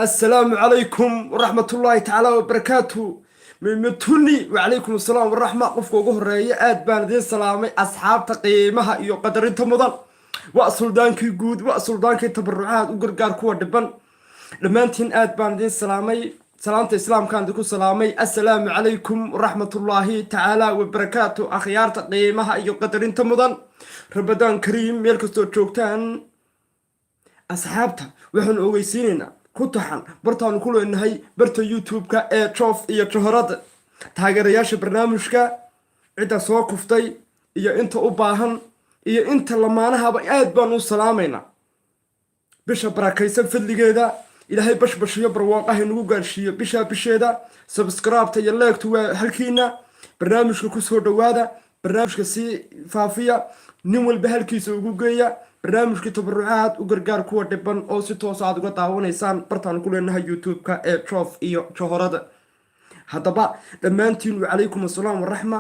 Assalaamu calaykum waraxmatullaahi tacaala wabarakaatu. Mimituni, wacalaykum assalaam waraxma. Qofka ugu horeeya, aad baan idiin salaamay, asxaabta qiimaha iyo qadarinta mudan. Waa suldaankii guud, waa suldaankii tabarucaad u gargaar kuwa dhiban. Dhammaantiin aad baan idiin salaamay, salaamta islaamkaan idinku salaamay. Assalaamu calaykum waraxmatullaahi tacaala wabarakaatu. Akhyaarta qiimaha iyo qadarinta mudan, Ramadaan kariim meel kastoo joogtaan. Asxaabta waxaanu ogeysiinaynaa ku taxan bartaanu ku leenahay barta YouTube-ka ee Joof iyo Johorada, taageerayaasha barnaamijka, cidda soo kuftay iyo inta u baahan iyo inta lamaanahaba, aad baanu u salaamaynaa. Bisha barakaysan fadligeeda Ilaahay bashbashiyo barwaaqaha nagu gaadhsiiyo bishaa bisheeda. Subscribe-ta iyo like-tu waa halkiina. Barnaamijka kusoo dhowaada, barnaamijka sii faafiya, nin walba halkiisa ugu geeya. Barnaamijkii tabarucaad u gargaar kuwa dhiban oo si toos aad uga daawanaysaan bartaanu ku leenahay YouTube-ka ee Joof iyo Johorada. Haddaba dhammaantiin wacalaykum assalaam waraxma.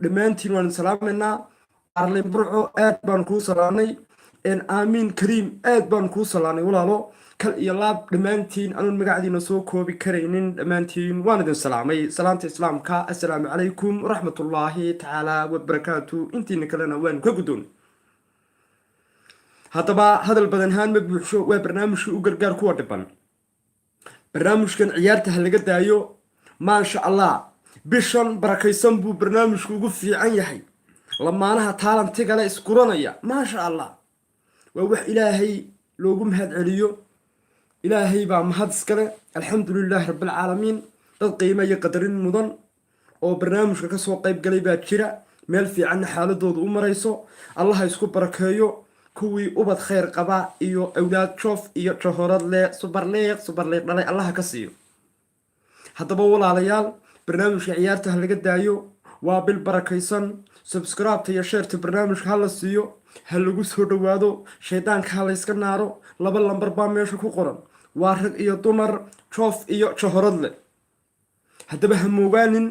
Dhammaantiin waan salaamaynaa. Arlin Burco, aad baan kuu salaamay. Aamiin Kariim, aad baan kuu salaamay walaalo, kal iyo laab. Dhammaantiin anuun magacdiina soo koobi karaynin, dhammaantiin waan idin salaamay salaamta islaamka. Assalaamu calaykum waraxmatullaahi tacaala wabarakaatu. Intiina kalena waanu ka guddoonay. Haddaba hadal badan haan ma buuxsho. Waa barnaamijkii u gargaar kuwa dhiban. Barnaamijkan ciyaarta ha laga daayo. Maasha Allah, bishan barakaysan buu barnaamijku ugu fiican yahay. Lamaanaha talent-igale isguranaya, maasha Allah, waa wax Ilaahay loogu mahad celiyo. Ilaahay baa mahad iskale, alxamdu lilaahi rabbilcaalamiin. Dad qiimo iyo qadarin mudan oo barnaamijka kasoo qayb galay baa jira, meel fiicanna xaaladoodu u marayso. Allaha isku barakeeyo kuwii ubad khayr qaba iyo awlaad Joof iyo Jahoradle subarliiq subarliiq dhalay Allaha ka siiyo. Haddaba walaalayaal, barnaamijka ciyaarta ha laga daayo. Waa bil barakaysan. Subscribe-ta iyo share-ta barnaamijka ha la siiyo, ha lagu soo dhowaado. Shaydaanka ha layska naaro. Laba lambar baa meesha ku qoran, waa rag iyo dumar, Joof iyo Jahoradle. Haddaba ha moogaanin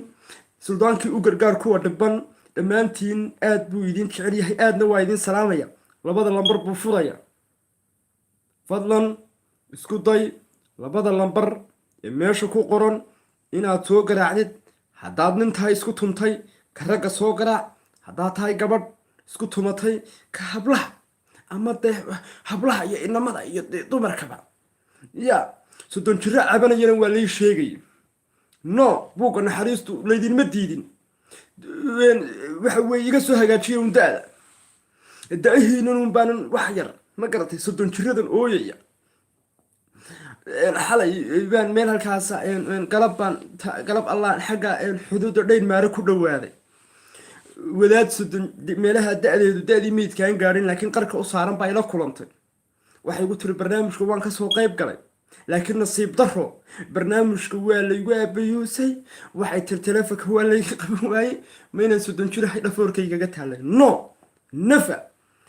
suldaankii u gargaar kuwa dhiban. Dhammaantiin aad buu idin jecel yahay, aadna waa idin salaamaya. Labada lambar buu furaya. Fadlan isku day labada lambar ee meesha ku qoran inaad soo garaacdid. Haddaad nin tahay isku tuntay, ka ragga soo garaac. Haddaad tahay gabadh isku tumatay, ka hablaha, ama dee hablaha iyo inamada iyo dee dumarkaba. Ya 30 jiro cabanayana waa lay sheegay. No, buugga naxariistu laydinma diidin. Waxa weye iga soo hagaajiya un da-da da-ahiinan un baanan wax yar ma garatay. 30 jiradan ooyaya, xalay baan meel halkaas galab baan galab Allah xagga xuduudda Dhayn Maare ku dhowaaday. Wadaad 30 meelaha da-deedu, da-dii meydkaan gaadhin laakiin qarka u saaran baa ila kulantay. Waxay igu tiri: "Barnaamijka waan kasoo qayb galay, laakiin nasiib daro barnaamijka waa laygu abayuusay." Waxay tiri: "Teleefonka waa layga qaban waayey. Ma inaan 30 jirahay dhafoorkaygaga taalay?" No nafa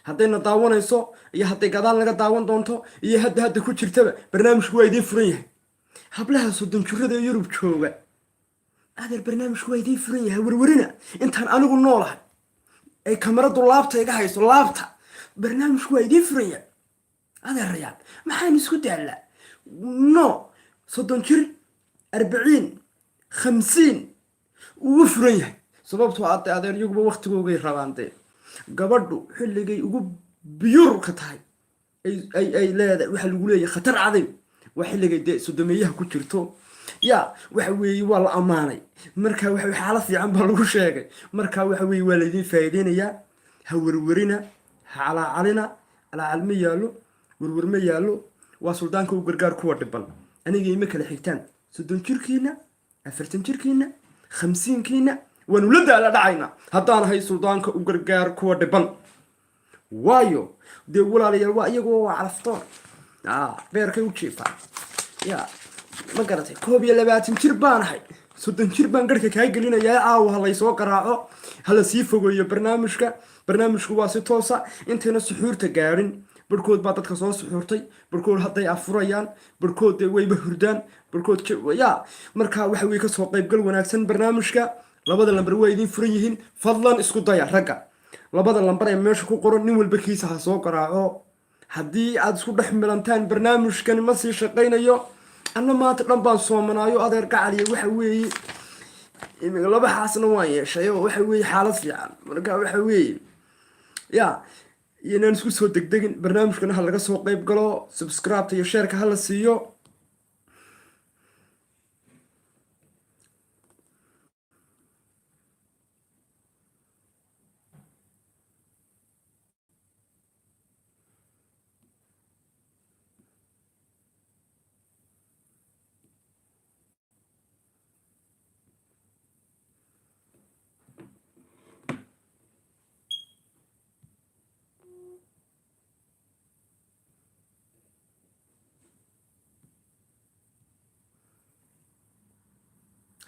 haddayna daawanayso iyo hadday gadaal naga daawan doonto iyo hadda hadda ku jirtaba, barnaamijku waa idiin furan yahay. Hablaha 30 jirada ee Yurub jooga, adeer, barnaamijku waa idiin furan yahay. Werwerina intaan anigu noolahay ay kamaradu laabta iga hayso laabta, barnaamijku waa idiin furan yahay. Adeerayaal, maxaan isku daallaa? No, 30 jir, 40, 50 wuu u furan yahay. Sababtoo ade adeer, iyaguba waktigoogay rabaan. Dee gabadhu xilligay ugu biyurka tahay ay leedahay, waxaa lagu leeyahay khatar cadiim, waa xilligay dee sodomeeyaha ku jirto. Ya waxa weeye waa la ammaanay. Marka waxa xaalad fiican baa lagu sheegay. Marka waxa weeye waa laydin faa'iideynayaa. Ha werwerina, ha calaacalina. Calaacal ma yaallo, werwer ma yaallo. Waa suldaanka u gargaar kuwa dhiban. Aniga ima kala xigtaan. 30 jirkiina, 40 jirkiina, 50-kiina waanu la daala dhacaynaa haddaan ahay suldaanka u gargaar kuwa dhiban. Waayo dee walaalayaal, waa iyagoo waa calaftoon beerkay u jiifaan. Ya ma garatay? 21 jir baan ahay, 30 jir baan garhka kaa gelinayaa. Caawa ha laysoo garaaco, ha la sii fogeeyo barnaamijka. Barnaamijku waa si toosa intayna suxuurta gaadhin. Barhkood baa dadka soo suxuurtay, barhkood hadday afurayaan, barhkood dee wayba hurdaan, barhkood ya. Marka waxa weye kasoo qaybgal wanaagsan barnaamijka. Labada lambar waa idiin furan yihiin. Fadlan isku daya ragga labada lambar ee meesha ku qoran, nin walba kiisa ha soo garaaco. Haddii aad isku dhex milantaan, barnaamijkani ma sii shaqaynayo. Anna maanta dhan baan soomanaayo, adeer gacaliya. Waxa weeye, imika laba xaasna waan yeeshay oo waxa weeye xaalad fiican. Marka waxa weeye, ya inaan isku soo degdegin. Barnaamijkana ha laga soo qeyb galo, subscribe iyo shareka ha la siiyo.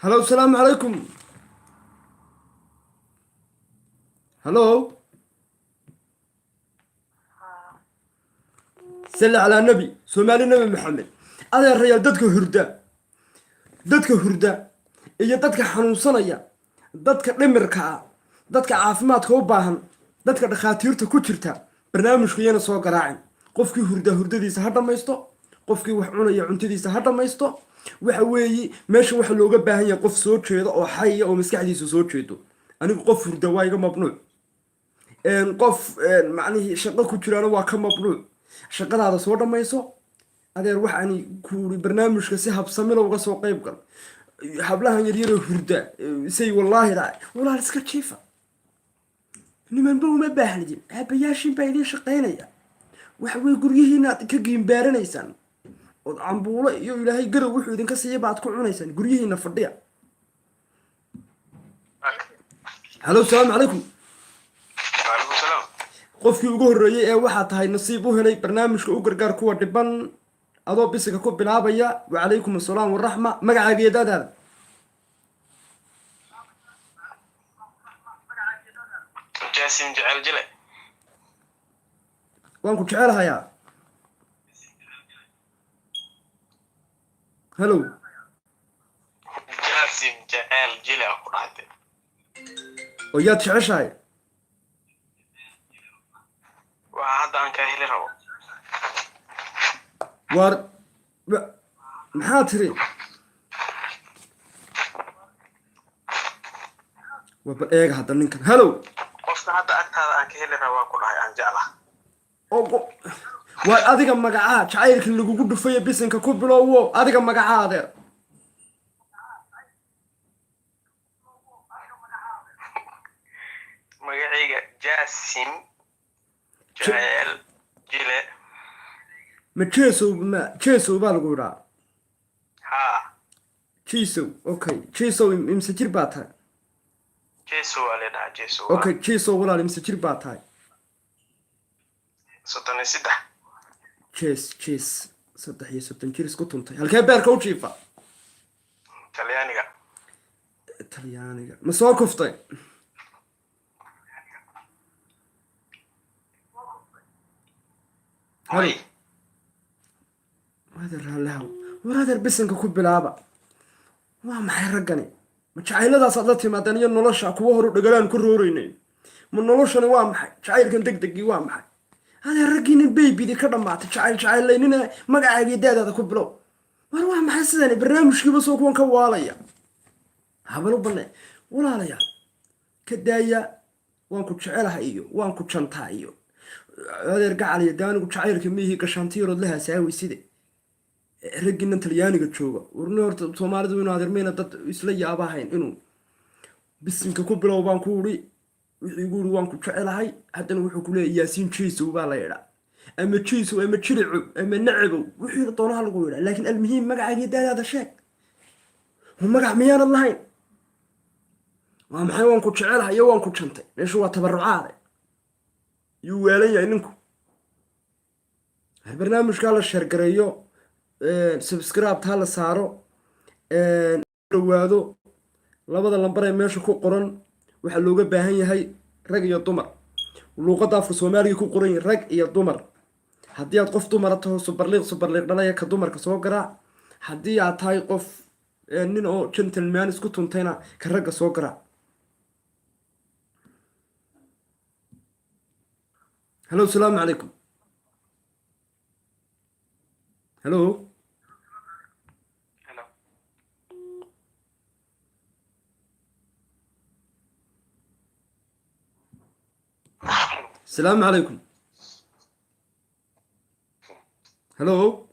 Hello, asalaamu calaykum. Hello, salli calaa nabi Soomaali, Nabi Maxamed. Adeerayaal, dadka hurda, dadka hurda iyo dadka xanuunsanaya, dadka dhimirka ah, dadka caafimaadka u baahan, dadka dhakhaatiirta ku jirta, barnaamijku yana soo garaacin. Qofkii hurda hurdadiisa ha dhammaysto, qofkii wax cunaya cuntadiisa ha dhammaysto. Waxa weeye, meesha waxa looga baahan yahay qof soo jeedo oo xaya oo maskaxdiisa soo jeedo. Anigu qof hurda waa iga mamnuuc, qof macnihii shaqo ku jiraana waa ka mamnuuc. Shaqadaada soo dhammayso, adeer. Waxaani kuuri barnaamijka si habsamila uga soo qayb gal. Hablahan yaryaroo hurda say wallaahi dhaay, walaal, iska jiifa, nimanba uma baahnidin, aabayaashin baa idiin shaqaynaya. Waxa weye, guryihiinaad ka giimbaaranaysaan ood cambuulo iyo Ilaahay garow wuxuu idinka siiya baad ku cunaysaan. Guryihiina fadhiya. Hello, asalaamu calaykum. Waalaikum salaam. Qofkii ugu horreeyey ee waxaa tahay nasiib u helay barnaamijka u gargaar kuwa dhiban, adoo bisiga ku bilaabaya. Wacalaykum assalaam waraxma. Magacaaga iyo daadaada? Jaasim Jecel Jile. Waan ku jecelahayaa. Hello. Jaasim Jecel Jile aa ku dhahday. Oo yaad jeceshahay? Waa hadda aan kaa heli rabo. Waar maxaa tiri? Waa bal eega hadda ninkan. Hello. Qofka hadda agtaada aan ka heli rabo waa ku dhahay aan jeclaha. Oo waar adiga magacaa, jacaylka lagugu dhufayo bisinka ku bilowwo. Adiga magacaa, adeer? Magacayga Jaasim Jecel Jile. Ma Jesow? Ma Jesow baa lagu idhaa? Haa. Jesow, okay. Jesow, imse jir baa tahay? Jeso waa la dhahaa, Jeso. Okay Jesow, walaal, imse jir baa tahay? 33. Jes jes, 33 jir isku tuntay. Halkee beerka u jiifa? Talyaaniga. Talyaaniga. Ma soo kuftay? May. Adeer, raallihaw. War adeer, bisinka ku bilaaba. Waa maxay raggani? Ma jacayladaasaad la timaadeen iyo nolosha kuwa horu dhagalaan ku rooreynay? Ma noloshani waa maxay? Jacaylkan deg degii waa maxay, adeer? Raggiinin baybidii ka dhammaatay jacayl jacaylaynina. Magacaaga iyo daadaada ku bilow. War waa maxay sidani? Barnaamijkiiba soo kuwan ka waalaya habalo bane. Walaalayaal, ka daaya waan ku jecelahay iyo waan ku jantaa iyo adeer gacal iyo daanigu. Jacaylka miihii gashaantiyarood la haasaaweyside. Raggiinan Talyaaniga jooga, warni horta Soomaalidu inuu adeer mayna dad isla yaabahayn. Inuu bisinka ku bilow baan ku uri. Wuxuu igu uri waan ku jecelahay, haddana wuxuu ku leeyahy Yaasiin Jiisow baa la yidhaa, ama Jiisow ama Jiricow ama Nacabow, wixii doonaha lagu yidhaa, laakiin almuhiim magacaaga iyo daadaada sheeg. Magac miyaanad lahayn? Waa maxay waan ku jecelahay iyo waan ku jantay? Meeshu waa tabarucaade. Yuu waalan yahay ninku. Barnaamijkaa la share gareeyo, subscribe ha la saaro, dhawaado labada lambar ee meesha ku qoran. Waxaa looga baahan yahay rag iyo dumar, luuqadda afka Soomaaliga ku qoran yihin, rag iyo dumar. Haddii aad qof dumara taho, subarliiq subarliiq dhalaya, ka dumarka soo garaac. Haddii aad tahay qof nin oo gentleman isku tuntayna, ka ragga soo garaac. Hello, asalaamu calaykum. Hello. Asalaamu calaykum. Hello.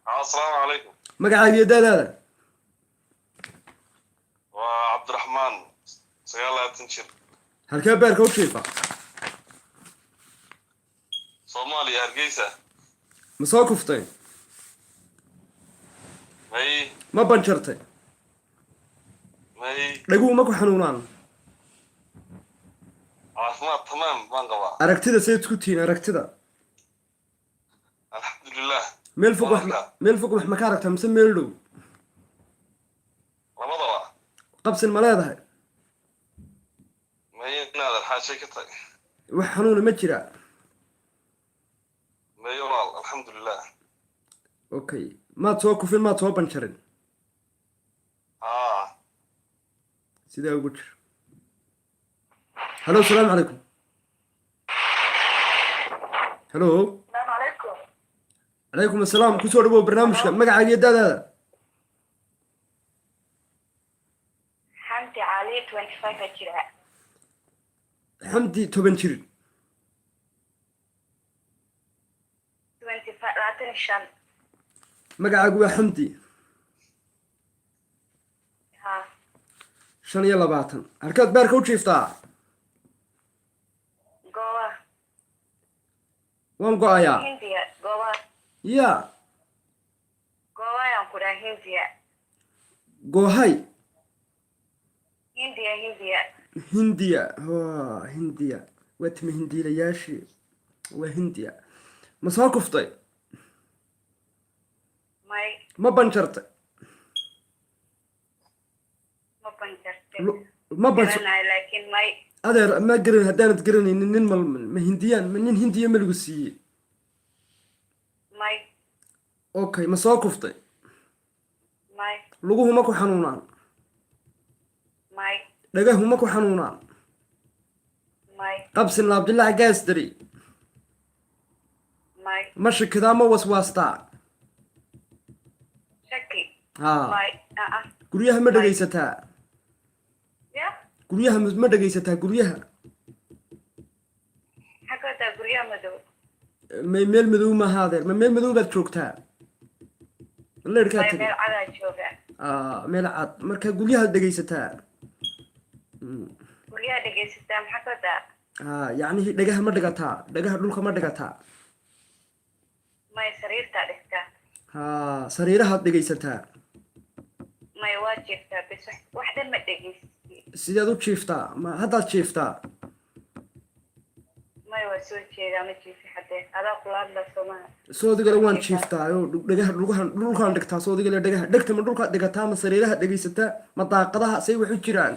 Asalaamu calaykum. Magacaaga iyo daadaada? Waa Cabdiraxmaan, 29 jir. Halkee beerka u jiifa? Soomaaliya, Hargeysa. Ma soo kuftay? May. Ma banjartay? May. Dhaguhu ma ku xanuunaan? Caafimaad tamaam baan qabaa. Aragtida sayd ku tihiin, aragtida? Alxamdulilah. Meel fog wax Marka. Meel fog wax ma ka aragtaa mise meel dhow? Labadaba. Qabsin ma leedahay? May, inaadan xaashay ka tahay. Wax xanuuna ma jira? May walaal, alxamdulilah. Okay, maad soo kufin, maad soo banjarin? Haa. Sidaa ugu jir. Hello, asalaamu calaykum. Hello. Asalaamu calaykum. Calaykum assalaam. Kusoo dhawow barnaamijka. Magacaaga iyo daadaada? Xamdi Cali, 25 a jira. Xamdi, 10 jir? 25, 25. Magacaagu waa Xamdi? Ha. 25. Halkaad beerka u jiiftaa? Goa. Waan go-ayaa. Hindiya, Goa. Ya? Goa ayaan ku dhaha, Hindiya. Goohay? Hindiya, Hindiya. Hindiya. Wa Hindiya, waa timi hindiilayaashii, waa Hindiya. Ma soo kuftay? May. Ma banjartay? Ma banjartay. Ma ban Garanayo, laakiin may. Adeer, ma garan haddaanad garanaynin nin mal ma hindiyaan, ma nin Hindiya ma lagu siiyey? May. Okay, ma soo kuftay? May. Luguhu ma ku xanuunaan? May. Dhagahu ma ku xanuunaan? May. Qabsin, laabdilaac, gaasdari? May. Ma shikidaa, ma waswaastaa? Shaki? Haa. May, aa. Guryaha ma dhegaysataa? Ya? Guryaha ma dhegaysataa, guryaha? Maxaa ka wadaa guryaha madow? Ma meel madow maaha, adeer? Ma meel madow baad joogtaa? Leerkaa May. tegi. Meel cadaa jooga. Ah, meel cad. Marka guryaha dhegaysataa? Guryaha dhegaysataa, maxaa ka wadaa? Ah, yacnihii dhagaha ma dhigataa, dhagaha dhulka ma dhigataa? May, sariirtaa dhigtaa. Ha, sariirahaad dhegaysataa? May, waa jiiftaa bis, wax dhan ma dhegaysti. Sideed u jiiftaa? Ma haddaad jiiftaa? May, waa soo jeedaa, ma jiifi haddee, adaa kula hadla soomaha. Soodigale waan jiiftaa oo dhagaha dhulkaan dhulkaan dhigtaa. Soodigale dhagaha dhegta ma dhulkaad dhigataa, ma sariiraha dhegaysataa, ma daaqadaha? Say wax u jiraan?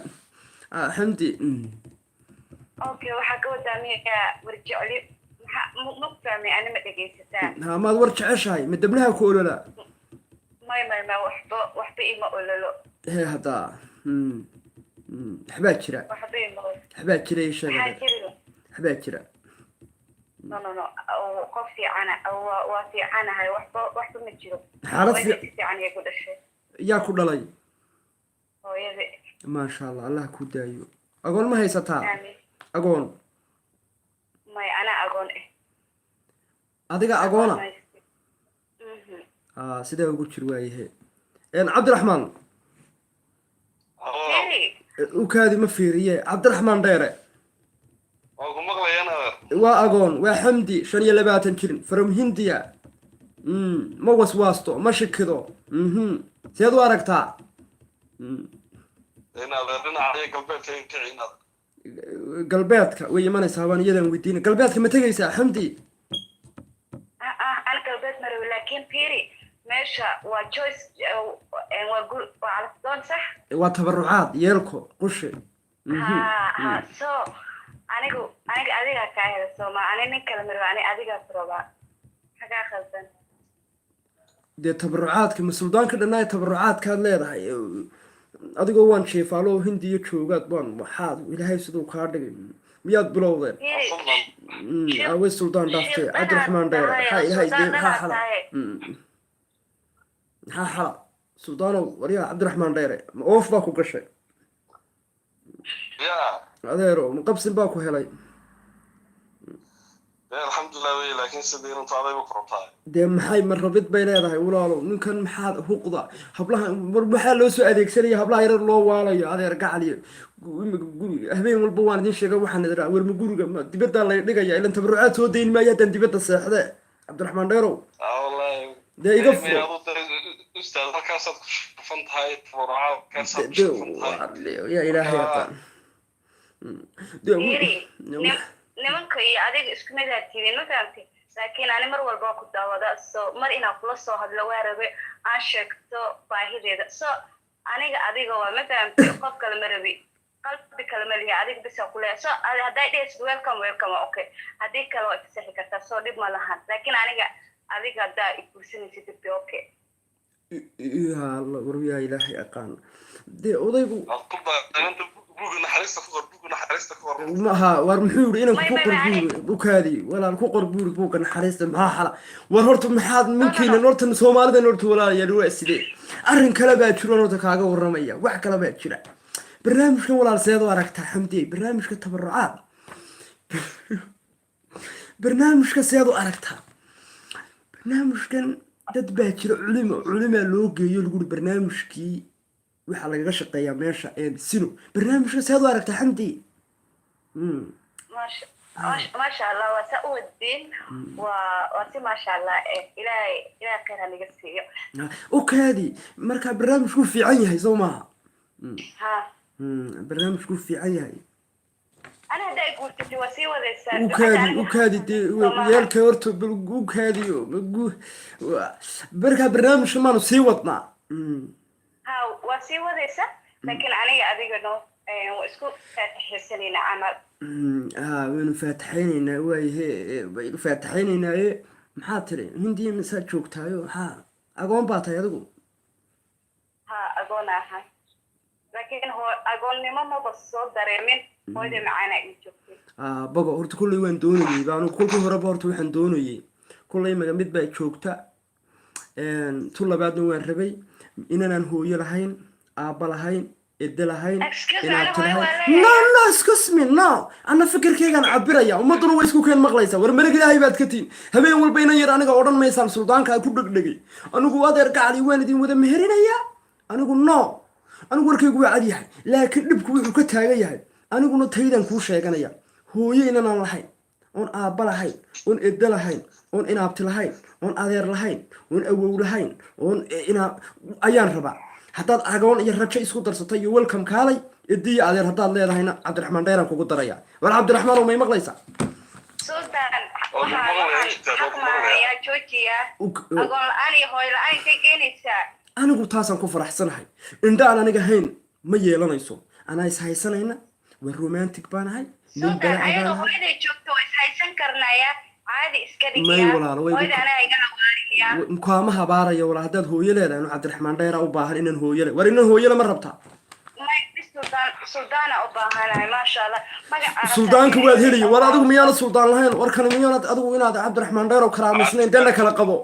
Ah, Xamdi. Okay, waxaa ka wadaa miyaa warjecli? Maxaa ma ku fahmay ani, ma dhegaysataa? Ha, maad war jeceshahay? Ma debnaha ku ololaa? May, may, may, waxba waxba ima ololo. Hee, haddaa waxbaa jira. Waxba ima ololo. Waxbaa jira, ii sheeg. Maxaa Adeer. jira? Waxbaa jira. No, no, no, oo qof fiicana waa fiicanahay, waxba waxba ma jiro. Xaalad Hooyadii si fiican ayay ku dhashay. Yaa ku dhalay? Hooyadii. Maasha Allah, Allah ku daayo. Agoon ma haysataa? Aamin. Agoon? May, anaa agoon eh. Adiga agoona? Mhm. Ah, sidaa ugu jir. Waayahe, Cabdiraxmaan. Walaal. Fiiri. U kaadi, ma fiiriye. Cabdiraxmaan Dheere. Waan ku maqlayaa, adeer. Waa agoon, waa Xamdi, 25 jirin, from Hindiya. Ma waswaasto, ma shikido. Seed u aragtaa? In adeer, dhinaca iyo galbeedka in kici inaad. Galbeedka way imanaysaa, waan iyadan weydiina. Galbeedka ma tegaysaa, Xamdi? Ah ah, ana galbeed marawi, laakiin fiiri, meesha waa choice, waa waa calafdoon, sax? Waa tabarucaad, yeelko qushe. Ha ha, so anigu aniga adigaa kaa hela sooma, ani nin kale marawi, ani adigaa ku rabaa, maxaa kaa khaldan? Dee tabarucaadka ma suldaanka dhannaay tabarucaadkaad leedahay? Adigoo waan jiifaalo Hindiya joogaad baan, waxaad Ilaahay siduu kaa dhigay miyaad bilowdeen? Fiiri. Sultan. Awey, suldaan dhaaftay. Shiiq Cabdiraxmaan Dheere. dhanaad maxaa Ilaahay tahay, dee maxaa suldaan xala tahay. Maxaa xala, suldaanow? Waryaa, Cabdiraxmaan Dheere, ma oof baa ku gashay? Ya. Adeero, ma qabsin baa ku helay? Dee alxamdulilah wey, laakiin sidii inantu adayba ku rabtaa. Dee maxay ma rabid bay leedahay, walaalo? Ninkan maxaad huqda hablaha war maxaa loo soo adeegsanaya hablaha yarar loo waalayo? Adeer gacaliyo, imika guri habeen walba waan idin sheega, waxaan idhaa warma guriga ma dibaddaa lay dhigaya? Ilan tabarucaad soo dayn maayo haddaan dibadda seexde. Cabdiraxmaan Dheerow. Ah, wallahi. Dee iga furo. Adu ustaad halkaasaad ku shufan tahay, tabarucaad halkaasaad ku shufan tahay. Yaa Ilaahay yaqaan dee. Fiiri, nimanka iyo adiga isku mid aad tihiin, ma fahamtay? Laakiin ani mar walba waa ku daawada, so mar inaan kula soo hadlo waa rabe, aan sheegto baahideeda. So aniga adiga waa, ma fahamtay? Qof kale ma rabi, qalbi kale ma lihi, adiga bisa kuleeya. So hadday dhehaysid welcome, welcome, waa okay. Haddii kale waa ifasaxi kartaa, so dhib ma lahan. Laakiin aniga adiga haddaa iguursanaysid, be okay. Yaa Allah, war yaa Ilaahay aqaan, dee odaygu Aad ku inanta buugga naxariista ku qor, buugga naxariista ku qor. Maha, war muxuu yidhi inanku? May- Ku may- qor may- buuri ukaadi, walaal, ku qor buuri buugga naxariista. Maxaa xala? War horta maxaad ninkiina horta Soomaalidan horta, walaalayaal, waa sidee? Arrin kale baa jiro horta kaaga warramaya, wax kale baa jira. Barnaamijkan, walaal, seed u aragtaa, Xamdiye? Barnaamijka tabarucaad, barnaamijka seed u aragtaa? Barnaamijkan dad baa jira culimo, culimaa loo geeyo, lagu uri barnaamijkii waxaa lagaga shaqeeyaa meesha sino. Barnaamijka seed u aragtaa, Xamdi? Maasha maasha Allah, waa saa u wadiin, waa si maasha Allah eh. Ilaahay khayr ha naga siiyo. Okaadi, marka barnaamijku fiican yahay, soo maaha? Ha. Barnaamijku fiican yahay. Ana haddaa i guursatay waa sii wadaysaa. Ukaadi, ukaadi, dee yeelka horta bal ukaadiyo. Markaa barnaamijka maanu sii wadnaa? Ha, waa sii wadaysa, laakiin aniga adiga no waa isku faatixaysanayna camal. Ha, waynu faataxaynaynaa, waayahe, waynu faataxaynaynaaye. Maxaa tiri, Hindiya misaad joogtaayo? Maxaa, agoon baa tahay adigu? Ha, agoon ahay, laakiin agoonnimo maba soo dareemin, hooyada macaana ii joogtay. Bago horta kolley waan doonayey baanu kolkii horeba horta waxaan doonayey kolley maga mid baa joogta, tu labaadna waan rabay inanaan hooyo lahayn, aabba lahayn, edde lahayn. Excuse me, inaad aniga hooyo lahayn. waa leeyahay. No, no, excuse me, no. Anna fikirkaygaan cabiraya, ummadduna way isku keen maqlaysaa. War marag Ilaahay baad ka tihin, habeen walba inan yar aniga odhan maysaan suldaanka ku dhegdhegay. Anigu, adeer gacali, waan idin wada meherinayaa. Anigu no, anigu warkaygu waa cad yahay, laakiin dhibku wuxuu ka taagan yahay, aniguna taydaan kuu sheeganaya: hooyo inanaan lahayn, oon aabba lahayn, oon eddo lahayn, oon inaabti lahayn, oon adeer lahayn, oon awow lahayn, oon inaa ayaan rabaa. Haddaad agoon iyo rajo isku darsato iyo welcome, kaalay. Ediyo adeer haddaad leedahayna, Cabdiraxmaan Dheeraan kugu daraya. War Cabdiraxmaan oo may maqlaysaa? Sultan. Oo waxaa maqlaya, waxaan Ustaad, xaq oo maqlaya. maahayaa joojiya. Agoon la-aan iyo hooyo la-aan intay keenaysaa? Anigu taasaan ku faraxsanahay. Indhaan aniga hayn ma yeelanayso, anaa is haysanayna, waa romantic baan ahay, nin Sultan, balaca baan ayadoo ahay. hooyaday joogto waa ishaysan karnaya, caadi iska May dhigiya. walaalo, way Hooyada anaa iga hawaariya. Kaama habaaraya, walaa. Haddaad hooyo leedahay, anu Cabdiraxmaan Dheera u baahan inaan hooyo le. War inan hooyole ma rabtaa? May, sultaan, suldaana u baahanahay, maasha Allah, magaca. Suldaanka waad heliya. War adigu miyaanad suldaan lahayn? Warkani miyaanad adigu inaad Cabdiraxmaan Dheer oo karaamaysnayn? Dee kala qabo.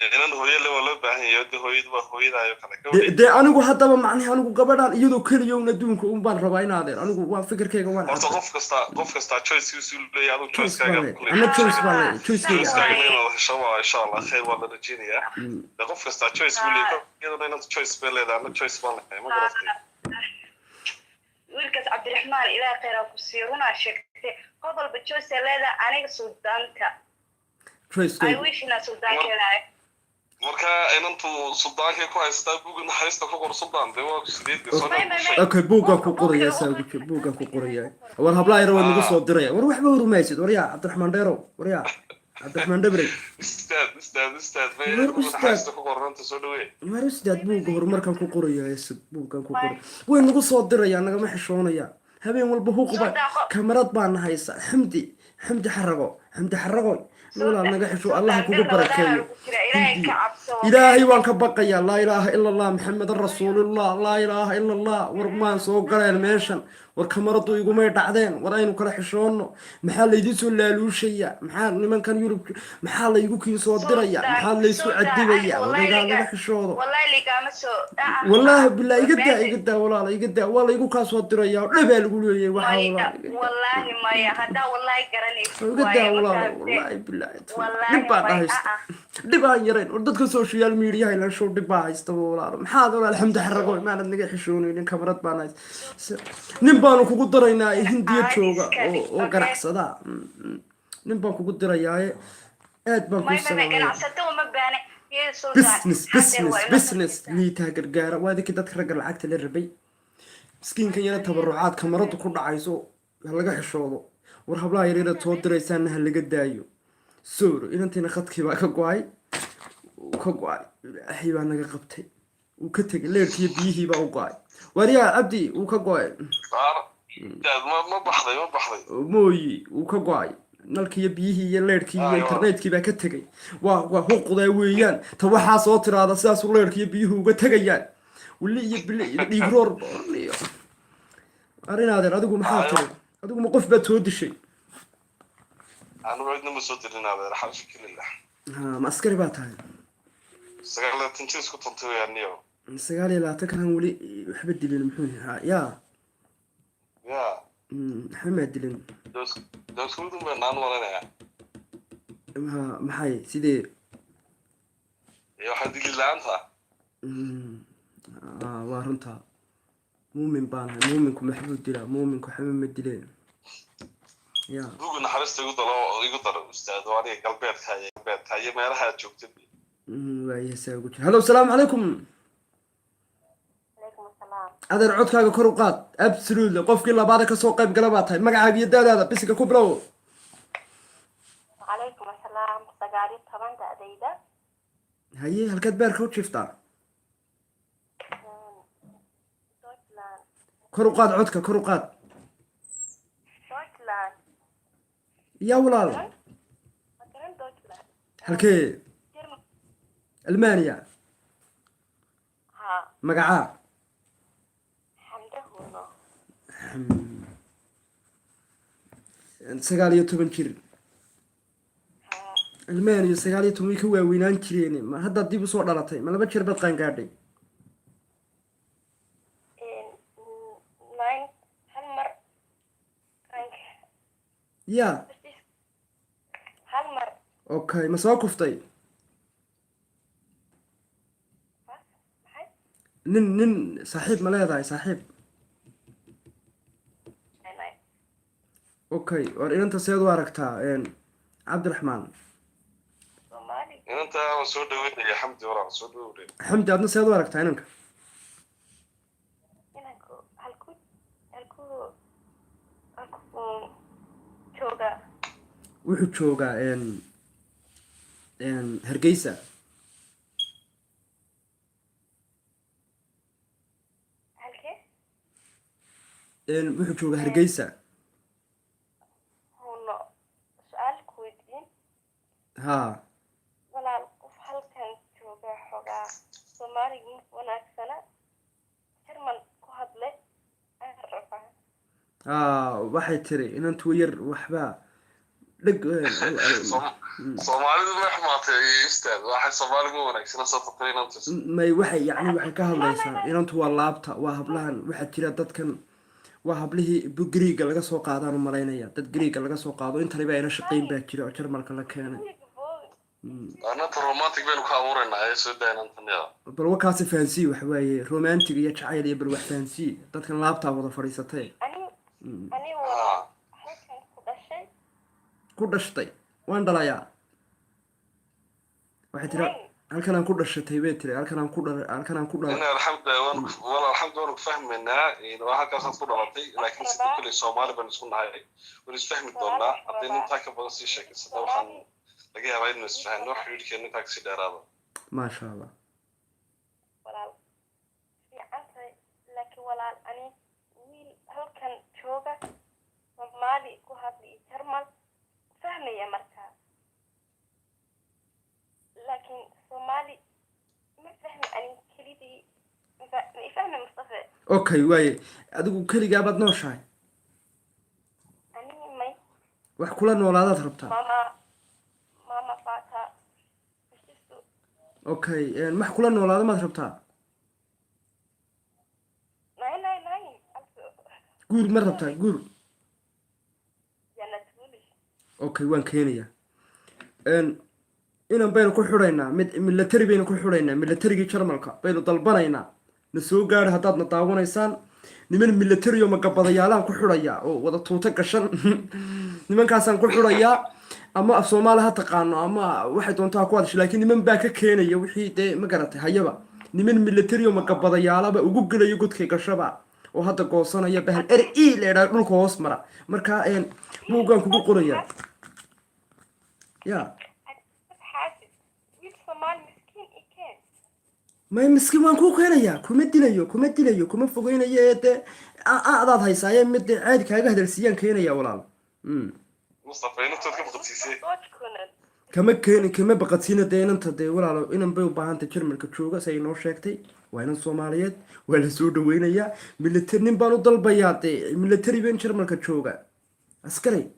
Inan hooyo le waa loo baahan yahay, de hooyadu waa hooyadaayo kale. Dee anigu haddaba macnihi anigu gabadhaan iyadoo keliya un adduunka un baan rabaa inaadeer. Anigu waa fikirkayga waan Horta qof kasta choicekiisu leeyahay, adigu Choice choicekaaga baan leeyahay. Ana choice baan leeyahay, choicekayga. Choicekaaga inaad hesho waa insha Allah khayr, waa la rajeynayaa. De qof kasta choice buu leeyahay, iyaduna inad choice bay leedahay, ana choice baan leeyahay, ma garatay? Wiilkaas Cabdiraxmaan, Ilaah khayraa ku siiyo, runaa sheegtay. Qof walba choice ay leedahay, aniga suldaanka I Choicekayga. wish inaa suldaankeedahay. Marka inantu suldaankay ku haysataa, buugga naxariista ku qor, suldaan. Dee waa sideed soo. May, may, may. Okay, buuggaan ku qorayaa, saa ugu jir, buuggaan ku qorayaa. War hablaha yar waad nagu soo diraya. War waxba warumaysid. War yaa Cabdiraxmaan Dheerow, war yaa Cabdiraxmaan Dhabrey. Ustaad, ustaad, ustaad. War May ustaad. Naxariista ku qor, inanta soo dhaweey. War ustaad, buugga horumarkaan ku qorayaa, buuggaan ku qoray. Way nagu soo dirayaa, nagama xishoonaya habeen walba huqba. Kamarad baana haysa. Xamdi, Xamdi Xarago, Xamdi Xarago, walaal, naga xisho, Allaha kugu barakeeyo. Ilaahay ka cabso. Ilaahay waan ka baqayaa. Laa ilaaha ila Allah, Maxamedan rasuulullah, laa ilaaha ila Allah. War maan soo galeen meeshan? War kamaradu igumay dhacdeen. War aynu kala xishoonno. Maxaa laydin soo laaluushaya? Maxaa nimankan Yurub, maxaa laygu kiin soo diraya? Maxaa laysku cadibaya? War igaa laga xishoodo. Wallahi ligaama soo. Wallaahi bilaa, iga daa, iga daa, walaala, iga daa. Waa laygu kaa soo diraya oo dhabaa lagu leeyahay waxaa. Walaal, iga daa. Wallaahi maya, haddaa wallahi garanaysid. Iga daa. Waaye, ma. Walaalo, wallaahi bilaahi, dhib baan haysta, dhib aan yarayn. War dadka social mediaha ilan show dhib baa haysta. Walaalo, maxaad walaal Xamdi xarago maanad naga xishoonaynin? Kamarad baan haysta. Nin baanu kugu daraynaa ee Hindiya jooga oo ganacsada. Nin baan kugu dirayaaye, aad baan kuu salaamaya. Business, business, business liitaa gargaara. Waa idinkii dadka ragga lacagta la rabay. Miskiinkan yara tabarucaad kamaradu ku dhacayso ha laga xishoodo. War hablaha yaryara soo diraysaana ha laga daayo. Sooro inantiina khadkii baa ka go-ay, ka go-ay. Ilaahay baa naga qabtay. Wuu ka tegay, leerkiiyo biyihii baa u go-ay. Waaryaa Cabdi, wuu ka go-ay. Ma baxday? Ma baxday? Mooyi, wuu ka go-ay. Nalkiiyo biyihii iyo leerkii iyo internetkii baa ka tegay. Waa huqdaa weeyaan. Ta waxaa soo tiraada sidaasuu leerkiiyo biyuhu uga tegayaan. Weli iyo bili iyo dhiigroor iyo arrinaadeer. Adigu maxaa tiri? Adigu ma qof baad soo dishay? Anigu cidna ma soo dirin, adeer, alxamdulilah. Ha, ma askari baa tahay? 29 jir isku tuntay weyaan, niyo. 29 kanan weli waxba dilin, muxuu yahaa ya? Ya. Waxba maa dilin. Dowskumidun baa naan malanaya. Ha, maxay sidee? Iyo waxaa dili la-aanta. Waa runtaa, muumin baan ahay. Muuminku maxbuu dilaa? Muuminku waxba ma dileen ya. Bugu naxariista igu dalo, igu daro, ustaad, oo aniga galbeedka iyo galbeedka iyo meelaha aad joogtid. Waayahay, saa ugu jira. Hallo, asalaamu calaykum. Calaykum asalaam. Adeer, codkaaga kor u qaad. Absolutely, qofkii labaada kasoo qayb gala baa tahay. Magacaaga iyo daadaada bisiga ku bilow. Calaykum asalaam. 19 da'dayda. Haye, halkaad beerka u jiiftaa? Deutschland. Kor u qaad codka, kor u qaad. Deutschland. Yaa walaal? Ma garan Deutschland? Halkee? German. Almania? Ha. Magacaa? Xamde Huno. 19 jir? Ha. Almania 19 way ka waaweynaan jireen. Ma haddaad dib usoo dhalatay? Ma laba jeer baad qaangaadhay? Nine hal mar. Ya? Hal mar. Okay, ma soo kuftay? Maxay? Nin saaxiib ma leedahay, saaxiib? Nine. Okay, war inanta seed u aragtaa, Cabdiraxmaan? Soomaali. Inanta waan soo dhaweynaya, Xamdi, walaal, soo dhaweynaya. Xamdi, adna seed u aragtaa inanka? Inanku halku joogaa? Wuxuu joogaa Hargeysa. Halkee? Wuxuu joogaa Hargeysa. Huno, su-aal ku weydiin. Ha. Walaal, qof halkan jooga xogaa Soomaaliga ma wanaagsana, Jarmal ku hadle aan rabaa. Ha, waxay tiri inantu yar waxba dheg. Soomaalidu ma xumaatay, ustaad? Waxay Soomaaligu ma wanaagsana soo tatay inantu. May, waxay yani waxay ka hadlaysaa inantu waa laabta, waa hablahan. Waxaa jira dadkan, waa hablihii Griiga laga soo qaadaan u malaynaya. Dad Griiga laga soo qaado intaniba ayna shaqayn baa jira oo Jarmalka la keenay. Anata romantic baynu ka abuuraynaa ee soo daa inantaniyada. Bal wakaasi fahansiiy, waxa waaye romantic iyo jacayl iyo bal wax fahansiiy dadkan laabtaa wada fadhiisatay. Ani waa halkan ku dhashay. Ku dhashtay, waan dhalayaa, waxay tiri. Halkan aan ku dhashatay bay tiri, halkan aan ku dhala, halkan aan ku dhala. Ina alxamdulilah, waan wala alxamdu waanu fahmaynaa. Waa halkaasaad ku dhalatay, laakiin sida kuley Soomaali baynu isku nahay, waynu isfahmi doonaa. Haddii intaa ka badan sii sheekaysata, waxaan laga yaabaa inaynu isfahno, xiriirkeena intaa kasii dheeraado. Maasha Allah. Walaal, fiican tahay, laakiin walaal, ani wiil halkan jooga, Soomaali ku hadla iyo Jarmal fahmaya markaa, laakiin Soomaali ma fahmi ani kelidii. Ma ifahmi, Mustafe? Okay, waaye adigu keligaabaad nooshahay? Ani may. Wax kula noolaadaad rabtaa? Mama, fata sister. Okay, wax kula noolaada maad rabtaa? Nine nine nine also. Guur ma rabtaa, guur? Ja, natürlich. Okay, waan keenayaa. Inan baynu ku xidhaynaa, mid military baynu ku xidhaynaa, militarigii Jarmalka baynu dalbanaynaa. Na soo gaadha haddaad na daawanaysaan. Niman military oo magabadayaalaan ku xidhayaa oo wada tuuto gashan, nimankaasaan ku xidhayaa. Ama af Soomaali ha taqaano ama waxay doonto ha ku hadasho, laakiin niman baa ka keenaya wixii dee, ma garatay? Hayaba niman military oo magabadayaalaba ugu gelayo godkay gashaba oo hadda goosanaya bahal RE la idhaha dhulka hoos mara. Marka buuggaan kugu qoraya ya. Xaasid, wiil Soomaali miskiin i keen. May, miskiin waan kuu keenayaa. Kuma dilayo, kuma dilayo, kuma fogeynayo. Ee dee adaad haysaaye, mid dee caadi kaaga hadalsiiyaan keenaya, walaal. Mustafa, inantood ka baqadsiisay. Deutsch können. Kama keeni, kama baqadsiina dee inanta. Dee walaalo, inan bay u baahantay Jarmalka jooga, say inoo sheegtay. Waa inan Soomaaliyeed, waa la soo dhaweynayaa. Military nin baan u dalbayaa dee, military ban Jarmalka jooga, askari.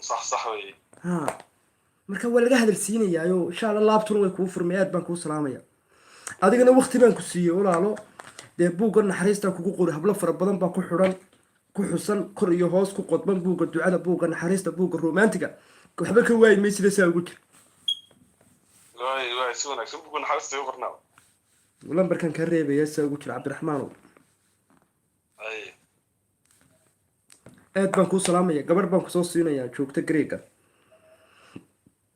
Sax, sax wey. Ha, marka waa laga hadalsiinayaayo, insha Allah laabtuna way kuu furmay. Aad baan kuu salaamaya. Adigana wakti baan ku siiyey, walaalo. Dee buugga naxariistaa kugu qori. Hablo fara badan baa ku xidhan, ku xusan, kor iyo hoos ku qodban. Buugga ducada, buugga naxariista, buugga romantiga, waxba ka waayi maysida. Saa ugu jir. Waay waay, si wanaagsan. Bugu naxariista igu qornaa. Lambarkan kaa reebaya. Saa ugu jira, Cabdiraxmaanow. Ay. Aad baan kuu salaamaya. Gabadh baan kusoo siinayaa joogta Greega.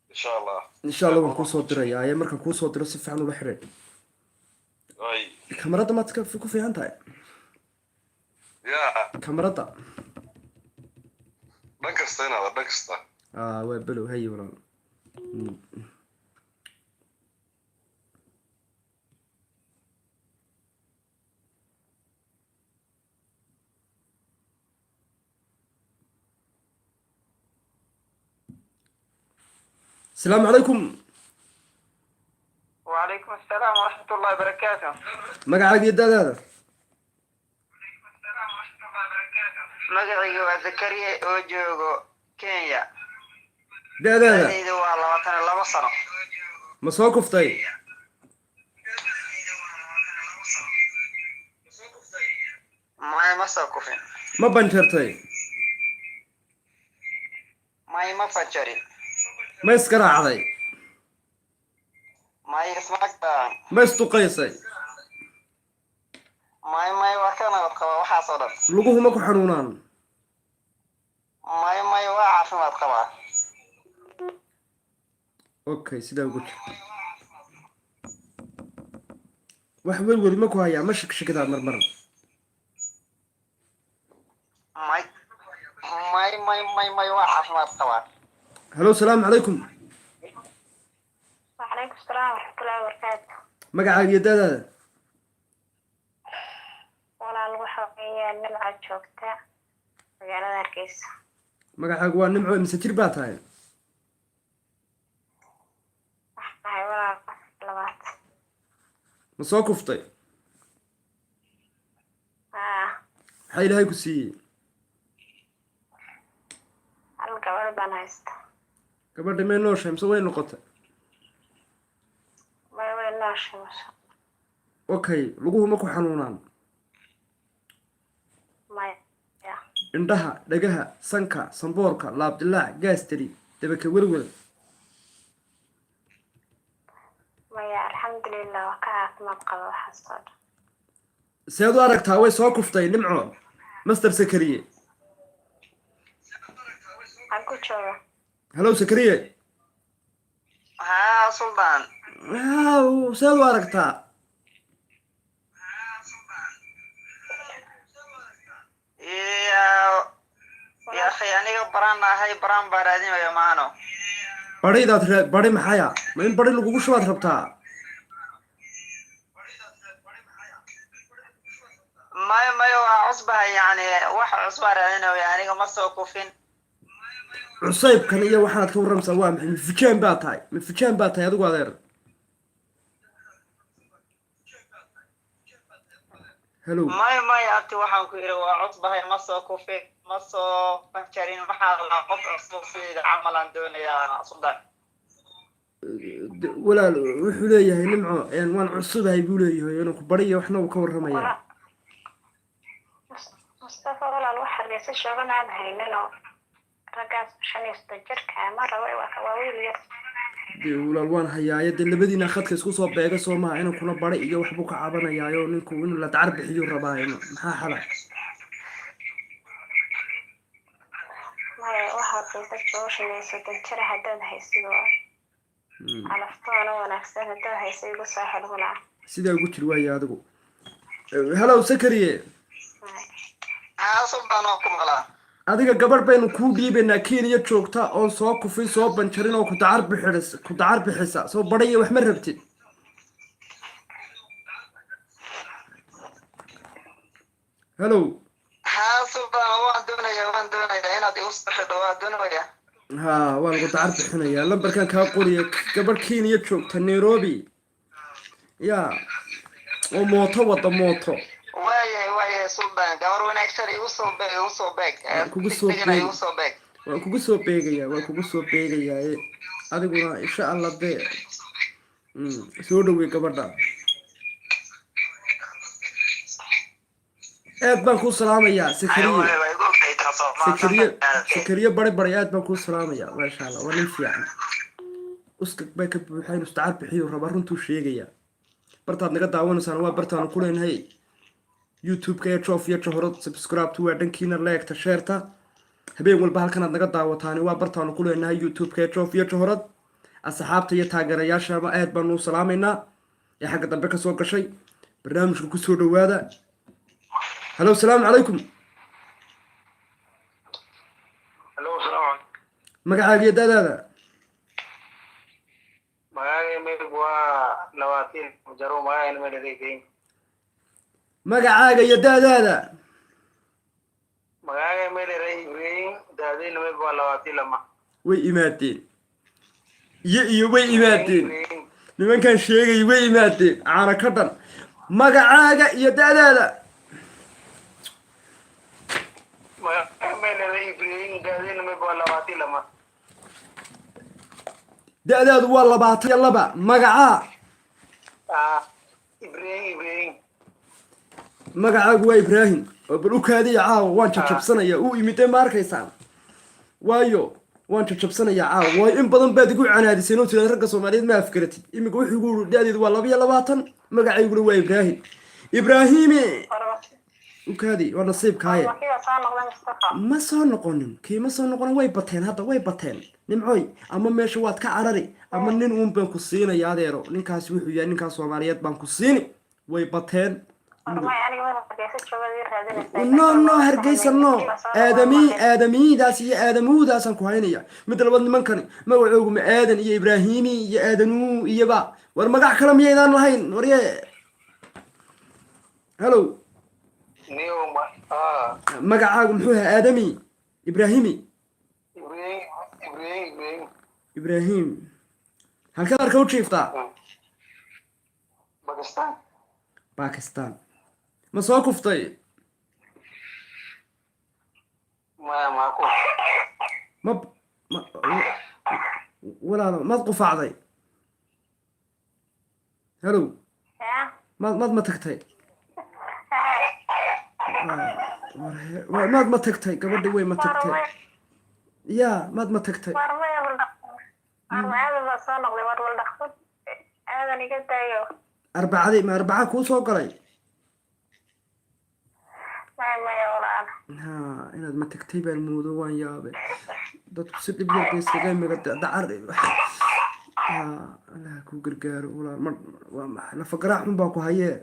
Insha Allah. Insha Allah waan kuusoo dirayaa ee markaan kuusoo diro si fiican ula xidhiidh. Waay. Kamarada maad ka ku fiican tahay? Ya. Kamarada. Dhan kasta inaada, dhan kasta. Ah, waa below. Haye walaal. Asalaamu calaykum. وعليكم السلام ورحمة الله وبركاته. Magacaaga iyo da'daada? Magacayga waa Zakariya oo joogo Kenya. Da'daada? Da'daydu waa 22 sano. Ma soo kuftay? May, ma soo kufin. Ma banjartay? May, ma fajarin. Ma iskaraacday? May, isma gaaban. Ma isduqaysay? May, may, waa ka nabad qaba waxaas oo dhan. Luguhu ma ku xanuunaan? May, may, waa caafimaad qabaa. Okay, sidaa ugu jir. Wax werweri ma ku hayaa? Ma shigshigidaa marmar? May, may, may, may, may, waa caafimaad qabaa. Hello, salaamu calaykum. وعليكم السلام ورحمة الله وبركاته. Magacaaga iyo da'daada? Walaal, waxa weeyaan Nimca, joogta magaalada Hargeysa. Magacaagu waa Nimco. Mise jir baa tahay? Waxaan ahay, walaal, 24. Ma soo kuftay? Haa. Maxaa Ilaahay ku siiyey? Hal gabadh baan haysta. Gabadha may nooshahay mise way noqotay? May, way nooshay, masha. Okay, luguhu ma ku xanuunaan? Maya. Indhaha, dhagaha, sanka, samboorka, laabdilaac, gaastari, dabaka werwer? Maya, alxamdulilah, waa ka caafimaad qaba waxaas oo dhan. Seed u aragtaa? Way soo kuftay Nimco. Master Sakariye. Waxaan ku jooga. Hello, Sakariye. Haa, Suldaan. Waaw, seed u aragtaa? Ya ya akhi, aniga baraan ahay, baraan baa raadinaya maano. Baridaad bari maxaya? Ma in bari lagugu shubaad rabtaa? May, may, waa cusbahay, yani wax cusbaa raadinaya. Aniga ma soo kufin. Cusaybkan iyo waxaanaad ka warramsaa waa maxay? Mafujaan baa tahay? Mafujaan baa tahay adigu, adeer? Hello. May, may, abti, waxaan ku yidhi waa cusbahay, ma soo kufin, ma soo fanjarin. Waxaa la qof cusub sidayda camal aan doonayaa, Suldaan. Walaal, wuxuu leeyahay Nimco waan cusubahay buu leeyahay, inuu ku bariyo waxna uu ka warramaya. Mustafa, walaal, wax Hargeysa joogan aan hayninoo Raggaas 35 jirka ma rabo, waa wiil yar. Dee walaal, waan hayaaye. Dee labadiina khadka isku soo beega, soo maha? Inuu kula baray iyo waxbuu ka cabanayaayo ninku, inuu la dacar bixiyuu rabaayo. Maxaa xala? Maya, waxaa dadka oo 35 jir haddaad haysid, waa calaftoona wanaagsan. Haddaad haysa, igu soo xel, walaa. Sidaa ugu jir waaye adigu. Hello, Sakariye. Haa, Sultan, oo ku maqlaa. Adiga gabadh baynu kuu dhiibaynaa Kenya joogta oon soo kufin, soo banjarin, oo ku dacar bixis, ku dacar bixisa. Soo badhaya wax ma rabtid? Hello. Haa, Sultan, waan doonayaa inaad igu soo xidho, waan doonayaa. Ha, waa lagu dacar bixinayaa. Lambarkan kaa qoriya. Gabadh Kenya joogta, Nairobi, ya, oo mooto wada, mooto. Waayahay, Sultan, gabar wanaagsan igu soo beeg, igu soo beeg. Waan kugu soo Degdegna beegi. Igu soo beeg. Waan kugu soo beegayaa, waan kugu soo beegayaa. Adiguna insha Allah dee soo dhowey gabadha. Aad baan kuu salaamayaa, Sakariye. Waa igu ogtahay taas oo maanta. Sakariye, Sakariye bari bari, aad baan kuu salaamayaa. Maasha Allah, waa nin fiican. Uskag baa ka buuxa, inuu istacar bixiyo rabaa, runtuu sheegayaa. Bartaad naga daawanaysaan waa bartaanu ku leenahay YouTube-ka ee Joof iyo Johorod. Subscribe-tu waa dhankiina, leegta, sheerta. Habeen walba halkanaad naga daawataani waa bartaanu ku leenahay YouTube-ka ee Joof iyo Johorod. Asxaabta iyo taageerayaashaba aad baanu u salaamaynaa ee xagga dambe kasoo gashay barnaamijka. Kusoo dhawaada. Hello, asalaamu calaykum. Hello, salaamu calaykum. Magacaaga iyo da'daada? Magacayga waa 20 jaro, magacayna ma dhadhegay. Magacaaga iyo da'daada? Magacayga ma dheray Ibrahim, daadayna ma waa 22. Way imaadeen iyo way imaadeen nimankan sheegay, way imaadeen. Caana ka dhan. Magacaaga iyo da'daada? Magacayga ma dheray Ibrahim, daadayna ma waa 22. Da'daadu waa 22. Magacaa? Ah, Ibrahim, Ibrahim. Magacaagu waa Ibraahim. Oo bal u kaadiya, caawa waan jajabsanaya. Uu imidee, ma arkaysaan? Waayo, waan jajabsanayaa caawa, waayo in badan baad igu canaadiseen oo tiraad ragga Soomaaliyeed ma afgaratid. Iminka wuxuu igu yiri da'deedu waa 22, magacayguna waa Ibraahim. Ibraahimi, u kaadi, waa nasiibkaaye. Wakiila soo noqday, Mustafa. Ma soo noqonin kii, ma soo noqonin. Way bateen hadda, way bateen. Nimcooy, ama meesha waad ka carari ama nin uun baan ku siinaya. Adeero, ninkaasi wuxuu yahay ninkaas Soomaaliyeed baan ku siini. Way bateen. Warmay, aniga ma Hargeysa jooga ii raadinaysaa? No, no, Hargeysa no. Aadami, aadamiyidaas iyo aadamuudaasaan ku haynaya. Midda labaad, nimankani magacoogu ma Aadan iyo Ibraahimi iyo Aadanuu iyoba? War magac kale miyaydaan lahayn? Warye, hello. Niyo ma ah. Magacaagu muxuu ahaa? Aadami, Ibraahimi? Ibrahim, Ibrahim, Ibrahim. Ibraahim, halkaad arka u jiiftaa? Pakistan. Bakistan. Ma soo kuftay? Ma ku. Ma walaalo, maad qufacday? Hello. Ya. Maad ma tagtay? Maad ma tagtay? Gabadhi way ma tagtay? Ya, maad ma tagtay? Warmay, warma, Aadan baa soo noqday. War waldhaqso, Aadan iga daayo. Arbacadii ma arbaca kuu soo galay? Maya, maya, walaal. Ha, inaad ma tagtay baan moodo, waan yaabay. Dadku si dhib yar bay iskaga miga dacar. Ha, Allah ku gargaaro, walaal. Ma waa maxay? Lafa garaac xun baa ku hayee,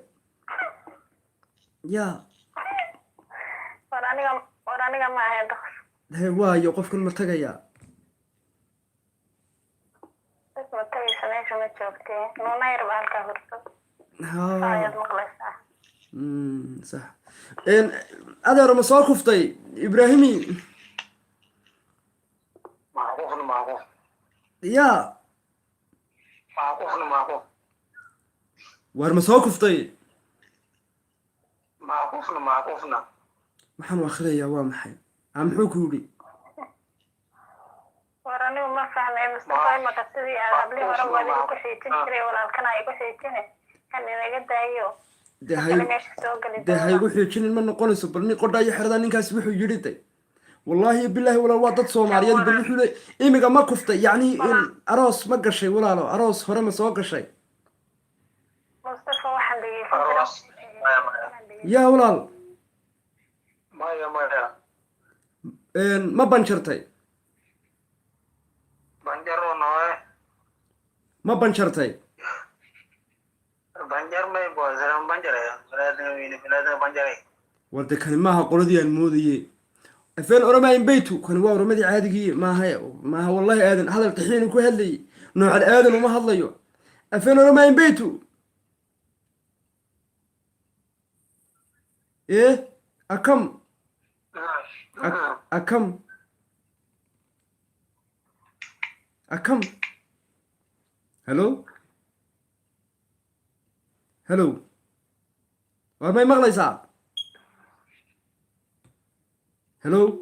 ya. War aniga, war aniga ma ahayn dhaqso. He, waayo qofkan ma tagayaa? Dad ma tagaysa, meesha ma joogtee. Nuuna yar baa halkaa hurto. Ha. Ayaad maqlaysaa. Sax. Adeero, ma soo kuftay, Ibraahimi? Ma kufna, ma kuf. Ya. Ma kufna, ma kuf. Waar ma soo kuftay? Ma kufna, ma kufna. Waxaan akhriyayaa waa maxay? A muxuu ku yidhi? War anigu ma fahmay, Mustafa. Imaka sidii aad hablii hore wadigu ku xiijin jiray, walaalkana ay ku xiijine, kan inaga daayo. Dee hay kale meesha soo geli dee ha doona. igu xiijinin ma noqonayso. Bal nin qodhaa iyo xeradaa ninkaasi wuxuu yidhi day. Wallaahi bilaahi walaal, waa dad Soomaaliyeed. Bal wuxuu leey imiga ma kuftay, yacni aroos ma gashay walaalo? Aroos hore ma soo gashay? Mustafa, waxaan dhegeysan Aroos? Maya, maya. Yaa walaal? Maya, maya. Ma banjartay? Banjaro noe. Ma banjartay? Banjar may boosiran banjare. Bilaadna wiili bilaadna banjare. War de kani maaha qoladii aan moodayey. Afeen oromayin beytu, kani waa oromadii caadigii maaha, maaha. Wallahi aadan hadal taxiinu ku hadlayay, noocal aadan uma hadlayo. Afeen oromayin beytu akam akam akam. Hello, hello, war may maqlaysaa? Hello,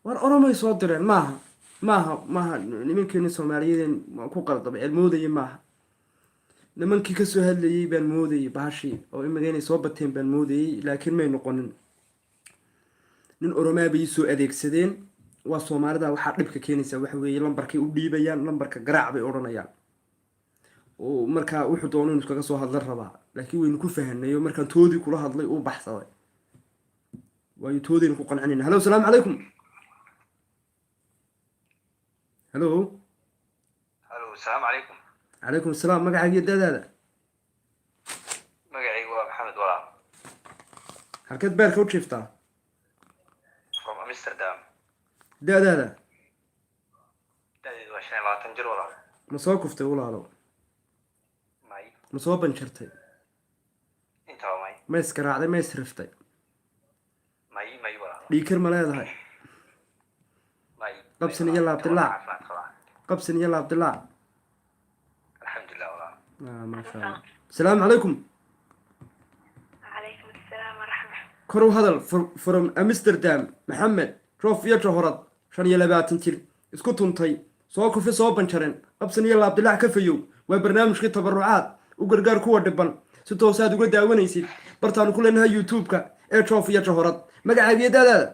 war oromay soo direen. Maaha, maaha, maaha. Nimankeeni Soomaaliyeedeen waan ku qaldamay, aan moodayay maaha. Nimankii kasoo hadlayay baan moodayay bahashii oo imaga inay soo bateen baan moodayay, laakiin may noqonin. Nin oromaa bay soo adeegsadeen. Waa Soomaalida waxaa dhibka keenaysa waxa weeye lambarkay u dhiibayaan, lambarka garaac bay odhanayaan, oo markaa wuxuu doono inuu iskaga soo hadlan rabaa. Laakiin waynu ku fahanay oo markaan toodii kula hadlay uu baxsaday, waayo toodaynu ku qancinayna. Hello, asalaamu calaykum. Hello. Halo, asalaamu calaykum. Calaykum asalaam. Magacaaga iyo da'daada? Magacaygu waa Maxamed walaal. Halkeed beerka u jiiftaa? From Amsterdam. Da'daada? Da'deedu waa 25 jir walaal. Ma soo kuftay walaalo? May. Ma soo banjartay? Intaba may. Ma isgaraacday? Ma isriftay? May, may walaal. Dhiikar ma leedahay? May. Qabsan iyo laabdilaac. Caafimaad qabaa. Qabsan iyo laabdilaac. Alxamdulilah walaal. Ah, maasha Allah. Asalaamu calaykum. Calaykum asalaam waraxma. Kor u hadal. From Amsterdam, Maxamed Roof iyo Johorad, 25 jir, isku tuntay, soo kufi, soo banjaren, qabsan iyo laabdilaac ka fayow. Waa barnaamijkii tabarucaad u gargaar kuwa dhiban, si toosaad uga daawanaysid bartaanu ku leenahay YouTube-ka ee Joof iyo Johorad. Magacaaga iyo da'daada?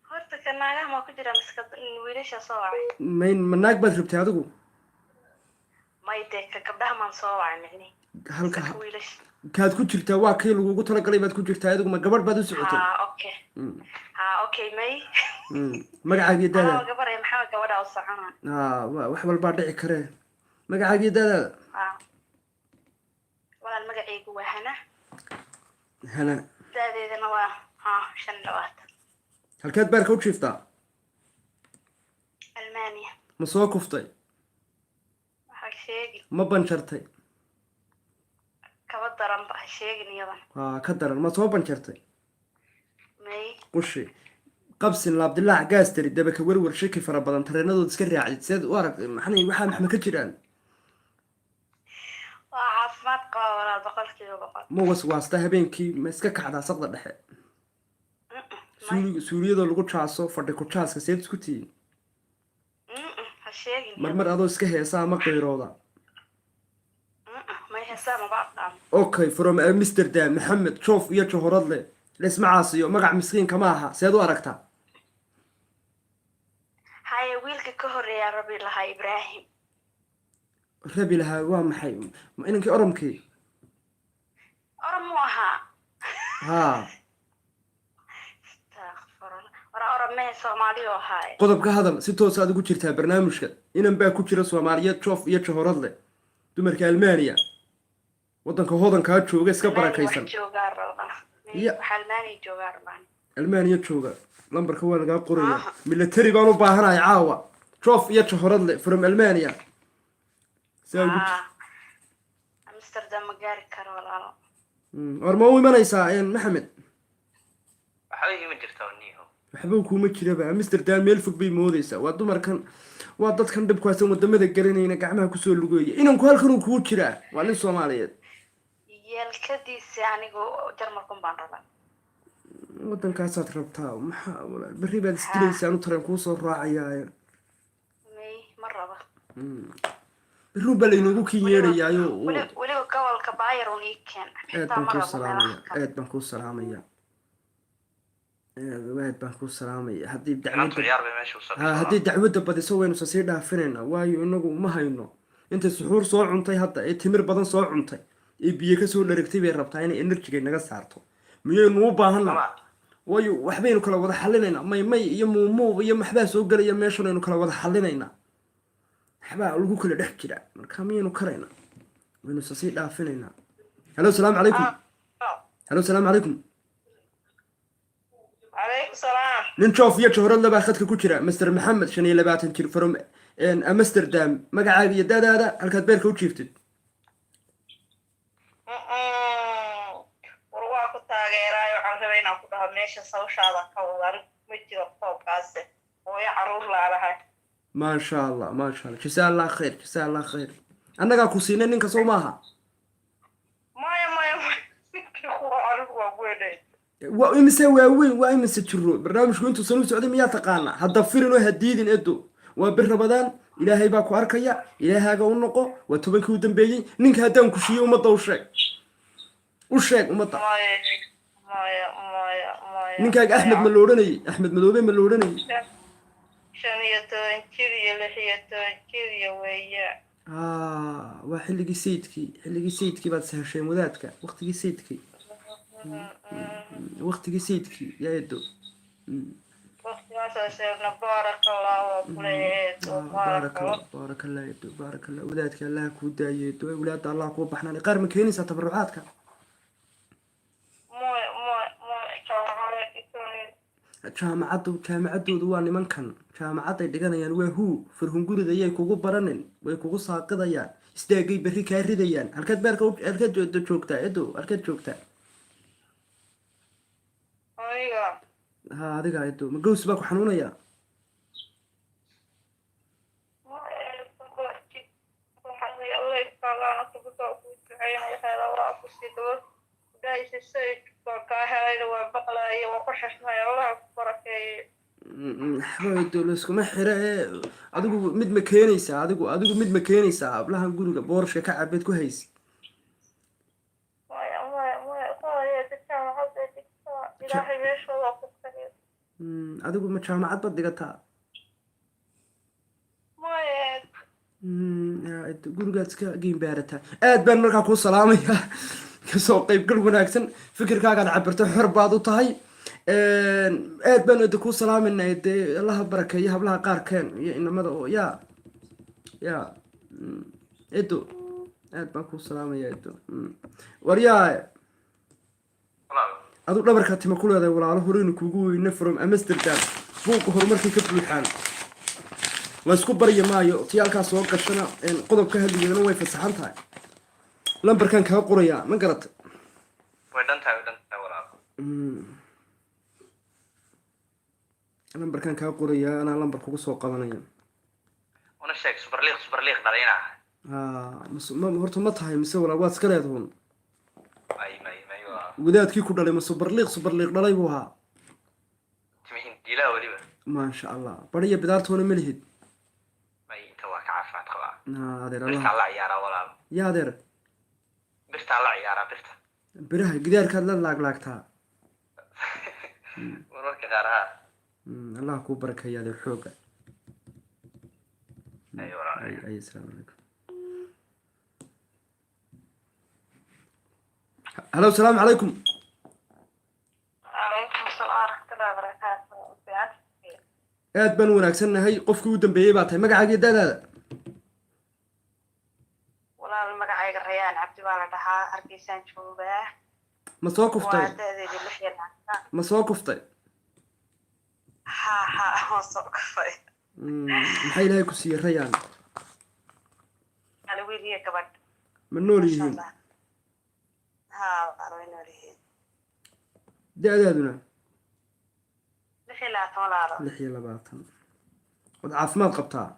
Horta ka naagaha maa ku jira miska wiilasha soo wacay? Mayn ma naag baad rabtay adigu? May dee, ka gabdhaha maan soo wacay micni. Halka ka wiilasha. Kaad ku jirtaa waa kii lagugu talagalay baad ku jirtaa. Adigu ma gabadh baad u socotay? Ha, okay. Ha, okay, may. Magacaaga iyo anaa da'daada? Gabar ee maxaa gabadha u socona? Aa, wax walbaa dhici karee. Magacaaga iyo da'daada? Ha walaal, magacaygu waa Hana. Hana. Da'deedana waa ha 25. Halkeed beerka u jiiftaa? Almaaniya. Ma soo kuftay? Waxa sheegi. Ma banjartay? Kaba daranba ha sheegin iyadan. Aa, ka daran. Ma soo banjartay? May. Qushi, qabsin, laabdilaac, gaastari, dabaka, werwer, shaki fara badan, tareenadood iska raacid, seed u arag maxnay waxaa maxma ka jiraan? Waa caafimaad qaba walaal, 100%. Ma waswaasta habeenkii? Ma iska kacdaa saqda dhexe? May. Suuriyadoo lagu jaaso, fadhi ku jaaska, seed isku tihiin? Ha sheegin. Marmar adoo iska heesa ama qayrooda? May, heesaa maba aqaan. Okay, from Amsterdam, Maxamed Joof iyo Johoradle, laisma caasiyo, magac miskiinka ma aha. Seed u aragtaa? Haye, wiilka ka horeeyaa rabi lahaa Ibraahim. Rabi lahaa waa maxay? Ma inankii oromkii? Orom mu ahaa? Haa. Astaghfirullah, wara orom mehe, Soomaali oo ahaaye. Qodobka hadal, si toos aad ugu jirtaa barnaamijka. Inan baa ku jira Soomaaliyeed, Joof iyo Johoradle, dumarka Almaaniya, waddanka hodankaa jooga, iska barakaysan. Wax joogaa rabaa. Waxa Almaaniya joogaa rabaan. Almaaniya jooga, lambarka waa lagaa qoraya. Military baan u baahanahay caawa. Joof iyo Johoradle from Almaaniya, sidaa ugu Ah, Amsterdam ma gaari karo walaalo. War ma u imanaysaa Maxamed? Waxba ima jirta niho. Waxba kuuma jiraba. Amsterdam meel fog bay moodaysaa. Waa dumarkan, waa dadkan dhibkuhaysan, wadamada garanayna, gacmaha kusoo lugeeya. Inanku halkan uu kugu jiraa, waa nin Soomaaliyeed. Yeelkadiisa, anigu Jarmalkun baan rabaa. Waddankaasaad rabtaa? Maxaa walaal, berri baad isdilaysaa, anu tareen kuu soo raacayaaye. May, ma raba. Berruun baa laynoogu kin yeedhayaayo. Weliba gobolka Bayern ii keen. Aad Xitaa baan ma kuu rabo salaamaya. meelaha kale. Aad baan kuu salaamaya. Aad baan ku salaamaya. Haddii Inantu dacwadda ciyaar bay meesha usoo ha gashay. Haddii dacwadda badiso, waynu sii dhaafinaynaa, waayo inagu ma hayno. Intay suxuur soo cuntay hadda ee timir badan soo cuntay ee biyo kasoo dharagtay bay rabtaa inay energy-ga naga saarto. Miyaynu u baahanaa? Sama. Waayo, waxbaynu kala wada xalinaynaa, maymay iyo muumuub iyo maxbaa soo gelaya meeshan, aynu kala wada xalinaynaa, waxbaa lagu kala dhex jira. Marka miyaynu karaynaa? Waynu isa sii dhaafinaynaa. Hello, salaamu calaykum. Hello, salaamu calaykum. Calaykum salaam. Nin joof iyo jawrad baa khadka ku jira, Master Maxamed, 25 jir, from Amsterdam. Magacaaga iyo dadaada, halkaad beerka u jiiftid? War waa ku taageeraayo. Waxaan rabay inaan ku dhaho meesha sawshaada ka wadan ma jiro qoobkaasi, hooyo caruur laalahay. Maasha Allah, maasha Allah, jazaa Allah khayr, jazaa Allah khayr. Annagaa ku siinay ninka, soo maaha? Maya, maya, maya, ninkii kuwa caruur waa weynay. Waa imise waaweyn? Waa imise jiro? Barnaamijku intuusan u socday miyaa taqaanaa? Hadda firin oo ha diidin, edo. Waa bir Rabadaan, Ilaahay baa ku arkaya, Ilaahaaga u noqo. Waa 10-kii u dambeeyey. Ninka haddaan ku shiiyo, ummadda u sheeg, u sheeg ummadda. Maya, maya, maya, maya. Ninkaaga Axmed ma la odhanayey? Axmed Madoobe ma la odhanayey? 15 jir iyo 16 jir iyo weeye. Ah, waa xilligii sayidkii, xilligii sayidkii baad sahasheen wadaadka, waqtigii sayidkii, waqtigii sayidkii, yaa edo. Waqtigaasoo sheegna. Baaraka Allah waa kuleeyahay. Baaraka Allah, baaraka Allah, edo, baaraka Allah. Wadaadka Allah kuu daayo, edo. Awlaadda Allah kuu baxnaanay. Qaar ma keenaysaa tabarucaadka? Maya, maya, maya, jaamacad. Jaamacaddu, jaamacaddoodu waa nimankan jaamacadday dhiganayaan. Waa huu farhungurida ayay kugu baranin, way kugu saaqidayaan, istaagay berri kaa ridayaan. Halkaad beerka halkaad joogtaa, edo? Halkaad joogtaa? Aniga? Ha, adiga, edo. Ma gows baa ku xanuunaya? Maya, waxaan Allah kugu duceynaya, khayr Allah ku sii gabadh dhahaysa sayid baa kaa helayna, waa maqlaaya, waa ku xishmaya, Allah ku barakeeye. Waxba, edo, layskuma xiro ee adigu mid ma keenaysaa? Adigu mid ma keenaysaa? Hablahan guriga boorashka ka cabeed ku haysi. Maya, maya, maya, hooyo jaamacadda dhigtaa, Ilaahay meeshooda ku khayr. Adigu ma jaamacad baad dhigataa? Maya. Yaa edo, gurigaad iska geembaarataa. Aad baan markaa kuu salaamayaa. Kasoo qaybgal wanaagsan, fikirkaagaad cabirto, xor baad u tahay. Aad baan edo kuu salaamayna. Dee Allaha barakeeyo hablaha qaarkeen iyo inamada oo ya edo, aad baan kuu salaamaya, edo. Waryaa. Walaal. Adu dhabarkaa tima ku leedahay, walaalo. Horeynu kuugu weyne from Amsterdam. Buuqa horumarkay ka buuxaan, la isku barya maayo. Tii halkaa soo gashana qodob ka hadligeedana way fasaxan tahay. Lambarkan kaga qorayaa, ma garatay? Way dhan tahay, way dhan tahay, walaal. Lambarkan kaga qorayaa, anaa lambar kugu soo qabanaya. Una sheeg super liiq, super liiq dhalayna. Ha, horta ma tahay mise walaal waad iska leedahuun? May, may, may, waa Wadaadkii ku dhalay ma subarliiq, subarliiq dhalay buu ahaa? Timi hindiilaa weliba. Maasha Allah, bariya bidaartoona ma lihid? May, inta waa ka caafimaad qabaa. Adeer. Birtaa Allah la ciyaaraa, walaal. Ya adeer. Birtaa la ciyaaraa, birta. Biraha gidaarkaad la laaglaagtaa? Wararka qaar, haa. Allah kuu barakeeya, adeer, xooga. Ay, walaal. Ay, ay, asalaamu calaykum. Hello, asalaamu calaykum. Calaykum asalaam waraxmatullahi wabarakaatu. Fiican. Aad baan u wanaagsannahay. Qofkii u dambeeyey baa tahay. Magacaaga iyo da'daada? Walaal, magacayga Rayaan Cabdi baa la dhahaa, Hargeysaan joogaa. Ma soo kuftay? Waa da'deeda 26. Ma soo kuftay? Ha ha, waan soo kufay. Maxaa Ilaahay ku siiyey, Rayaan? Hal wiil iyo gabadh. Ma nool Masha yihiin? Allah, ha, walaal, way nool yihiin. Da'daaduna? 26, walaalo. 26. Waad caafimaad qabtaa?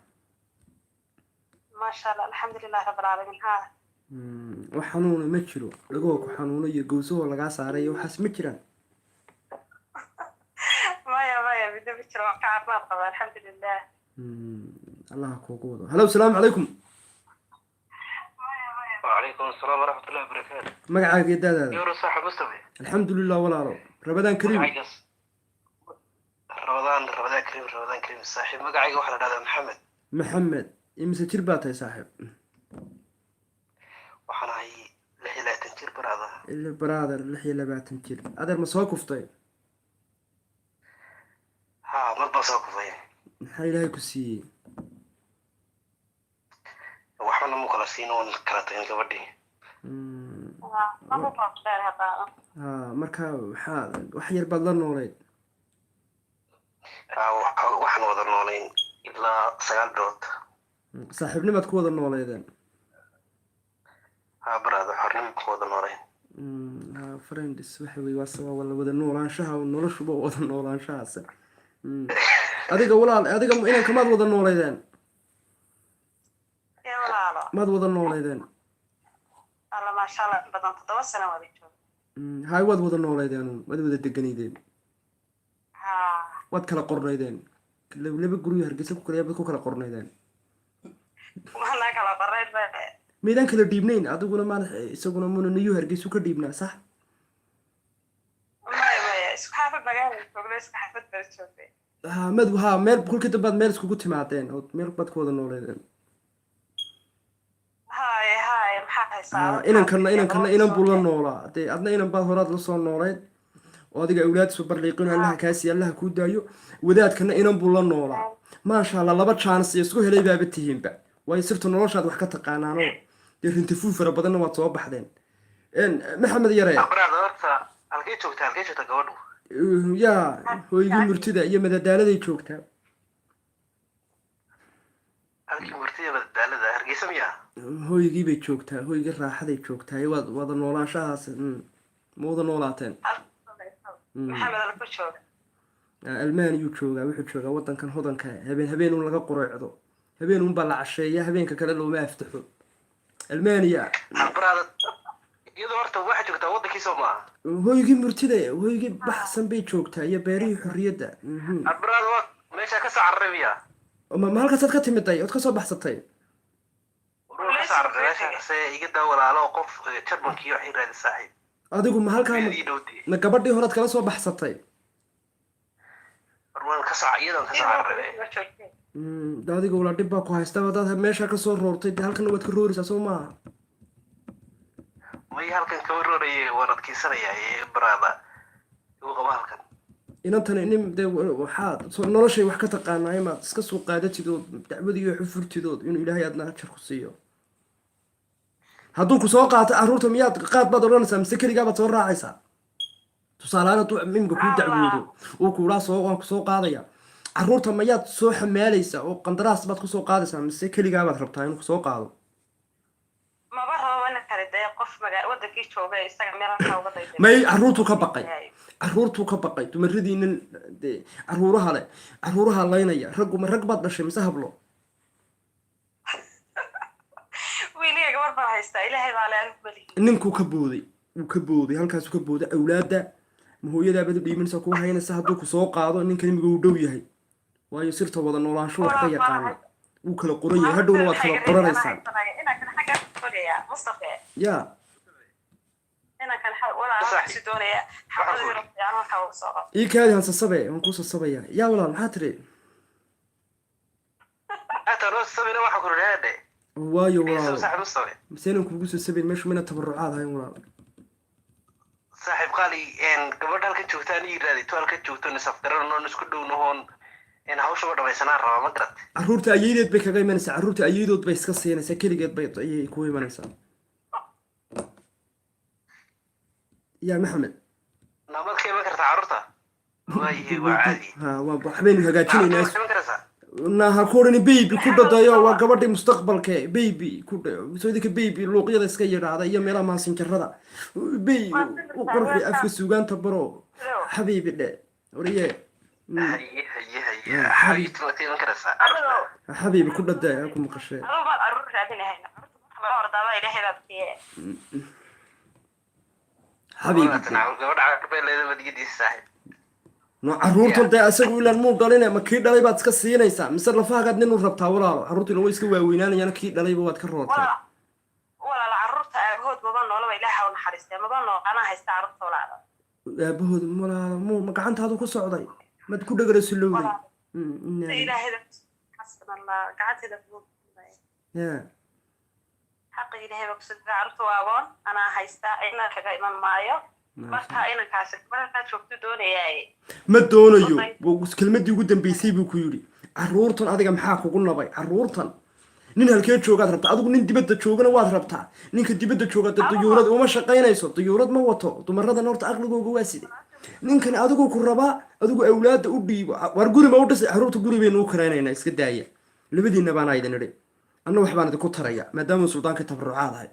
Maasha Allah, alxamdulilah rabbil caalamiin, ha. Wax xanuuna ma jiro? Dhagahoo ku xanuuno iyo gowsahoo lagaa saaray iyo waxaas ma jiraan? Maya, maya, midna ma jiro, waan ka caafimaad qabaa, alxamdulilah. Allah kuugu wado. Hello, asalaamu calaykum. وعليكم السلام ورحمة الله وبركاته. Magacaaga iyo da'daada? يورو صاحب مصطفى. Alxamdulilah, walaalo, Rabadaan kariim. Magacaygaas Ramadaan, Ramadaan kariim, Ramadaan kariim, saaxiib. Magacayga waxaa la dhahdaa Maxamed. Maxamed, imise jir baa tahay, saaxiib? Waxaan ahay 26 jir, brother. Ila brother, 26 jir. Adeer, ma soo kuftay? Haa, mar baan soo kufay. Maxaa Ilaahay ku siiyey? Waxbana mu kala siin, oon kala tagin gabadhii. Laba baa dheer haddaa. Ha, marka waxaa wax yar baad la noolayd? Haa, waxaan wada noolayn ilaa 9 bilood. Saaxiibnimaad ku wada nooleydeen? Haa brother, xornimo ku wada noolayn. Ha, friends waxa wey, waa sababa la wada noolaanshaha, noloshuba wada noolaanshahaas. Adiga walaal, adiga inanka maad wada nooleydeen? Ee walaalo. Maad wada nooleydeen? Alla, maasha Allah, in badan, 7 sano wada jooga. Hay, waad wada nooleydeen uun, waad wada deganaydeen? Haa. Waad kala qornaydeen? Laba guryo Hargeysa ku kala yaabad ku kala qornaydeen? Manaa kala qorayd ba. Maydaan kala dhiibnayn? Adiguna maad, isaguna muna niyu Hargeysu ka dhiibnaa, sax? Maya, maya, isku xaafad magaala joogna, isku xaafad baa joognay. Ha, mad ha, meel kulkii dambaad meel iskugu timaadeen oo meel baad ku wada nooleedeen? Haye, haye, maxaa haysaa? Ha, inankana inan buu la noolaa dee. Adna inan baad horaad la soo nooleyd oo adiga awlaad isu barliiqino, Allaha kaasi, Allaha kuu daayo. Wadaadkana inan buu la noolaa. Maasha Allah, laba chance iyo isku helay baaba tihiinba, waayo sirta noloshaad wax ka taqaanaanoo dee rintifuu fara badanna waad soo baxdeen. Maxamed Yare. Brother, horta halkay joogtaa, halkay joogtaa gabadhu? Yaa, hooygii murtida iyo madadaaladay joogtaa. Halkii murtida madadaalada, Hargeysa miyaa? Hooygii bay joogtaa, hooygii raaxaday joogtaa. Waad wada noolaanshahaas, ma wada noolaateen? Maxamed alku jooga? Almaaniyuu joogaa, wuxuu joogaa wadankan hodanka. Habeen habeen un laga qureecdo, habeen un baa la casheeya, habeenka kale looma aftaxo Almaaniya. Brother, iyadoo horta waxay joogtaa waddankii, soo maaha? Hooygii murtida, hooygii baxsan bay joogtaa iyo beerihii xorriyadda. Brother, waa meeshaa ka soo cararay miyaa? Ma halkaasaad ka timiday ood ka soo baxsatay? Warwar, ka soo cararay meeshaase. Iga daa walaalo, qof Jarmalkii waxay raadi, saaxiib. Adigu ma halkaa Meedii dhowdii. Ma gabadhii horead kala soo baxsatay? Warwar, ka soo, iyadoon ka soo cararay. De adiga walaa dhib baa ku haysta. Haddaad meeshaa kasoo roortay, dee halkana waad ka rooraysaa, soo maaha? May, halkan kama rooraye, waan adkaysanayaa ee brother, igu qaba halkan. Inantani nin dee waxaad noloshay wax ka taqaanaa, imaad iska soo qaadatid oo dacwadii wax u furtid ood inuu Ilaahay adna ajar ku siiyo. Hadduu ku soo qaato carruurta, miyaad qaad baad odhanaysaa mise keligaa baad soo raacaysaa? Tusaalehaan, hadduu imika kuu dacwoodo uu kuudhaa soo waan kusoo qaadaya carruurta, mayaad soo xamaalaysaa oo qandaraas baad kusoo qaadaysaa mise keligaa baad rabtaa inuu kusoo qaado? Maba rabo ina kale dee, qof magaa wadankii jooga isaga meel halkaa uga dayday. May, carruurtuu ka baqay, carruurtuu ka baqay. Dumaradiinan dee carruuraha leh, carruuraha laynaya raggu. Ma rag baad dhashay mise hablo? Wiiliga gabar baan haystaa, Ilaahay baa le, anigu malihi. Ninkuu ka booday, wuu ka booday, halkaasuu ka booday. Awlaadda ma hooyadaabaad u dhiibanaysa kuu haynaysa hadduu ku soo qaado? Ninkan imiga uu dhow yahay, waayo sirta wada noolaansho wax ka yaqaana, wuu kala qoran yahay. Hadhowna waad kala qoranaysaan. Inankan xaggaa ku fogaya, Mustafe. Ya. Inankan walaal halkaasi doonaya xabad yaro fiican halkaa uga soo qabo. Ii kaadi, hansasabe, waan kuu sasabayaa. Yaa walaal, maxaa tiri? Hataa noo sabina, waxaa ku riraade. Waayo walaal. Saaxiib, u sabe. Maseenan kuugu soo sabayn meeshu mina tabarucaad ahayn, walaal. Saaxiib qaali, gabadha halkan joogta ani yiraahday, tu halkan joogto nisafgaran oon isku dhownahoon in hawshaba dhamaysanaan rabaa, ma garat? Carruurta ayeydeed bay kaga imanaysaa, carruurta ayeydood bay iska siinaysaa, keligeed bay ayay ku imanaysaa. Yaa Maxamed. Naamad ka iman kartaa carruurta, waayahay, waa caadi. Ha, waa waxbaynu hagaajinaynaa. Carruurta iman karaysaa. Na ha ku odhani baby ku dhadayo, waa gabadhii mustaqbalke. Baby ku soo idinka baby luuqyada iska yidhaahda iyo meelaha maasinjarada bay u qurxi, afka suugaanta baro, xabiibi dhe wariye. Haye, haye, haye. Ya, xabiibti, waad ka iman karaysaa carruurta. Xabiibi ku dhadaya ha ku maqashee. Aduu baad carruur raadinahayna, carruurta marka laga hordaaba Ilaahay baa bixiye. Xabiibi. Gabadha carruur bay leedahay, madigadiisa, saaxiib. No, carruurtan dee asagu ilaan muu dhaline, ma kii dhalay baad iska siinaysaa mise lafaagaad nin u rabtaa, walaalo? Carruurtiina way iska waaweynaanayaan, kii dhalayba waad ka roortay. Walaal, walaal, carruurta aabahood maba noolaba, Ilaaha u naxariistee, maba nool, anaa haysta carruurta, walaala. Aabahood, walaalo, muu ma gacantaadu ku socday? Maad ku dhagara sulowday? Walaal. Ilaahayda, xasbana Allah, gacanteeda kuma. Ya. Xaqa Ilaahay baa kusoo. Carruurta waa agoon, anaa haystaa, ina kaga iman maayo. Marka inankaasi markaa joogto doonayaa. Ma doonayo. Kelmadii ugu dambeysay buu ku yidhi: "Carruurtan adiga maxaa kugu nabay? Carruurtan nin halkee joogaad rabtaa adigu? Nin dibadda joogana waad rabtaa. Ninka dibadda jooga dee duyuurad uma shaqaynayso, duyuurad ma wato." Dumaradan horta aqligooga waa side. Ninkan adigu ku rabaa, adigu awlaadda u dhiibo. War guri ma u dhisay carruurta? Guri baynu u karaynaynaa. Iska daaya, labadiinna baana idin idhi. Anna waxbaan idinku taraya maadaama suldaanka tabarucaad ahay.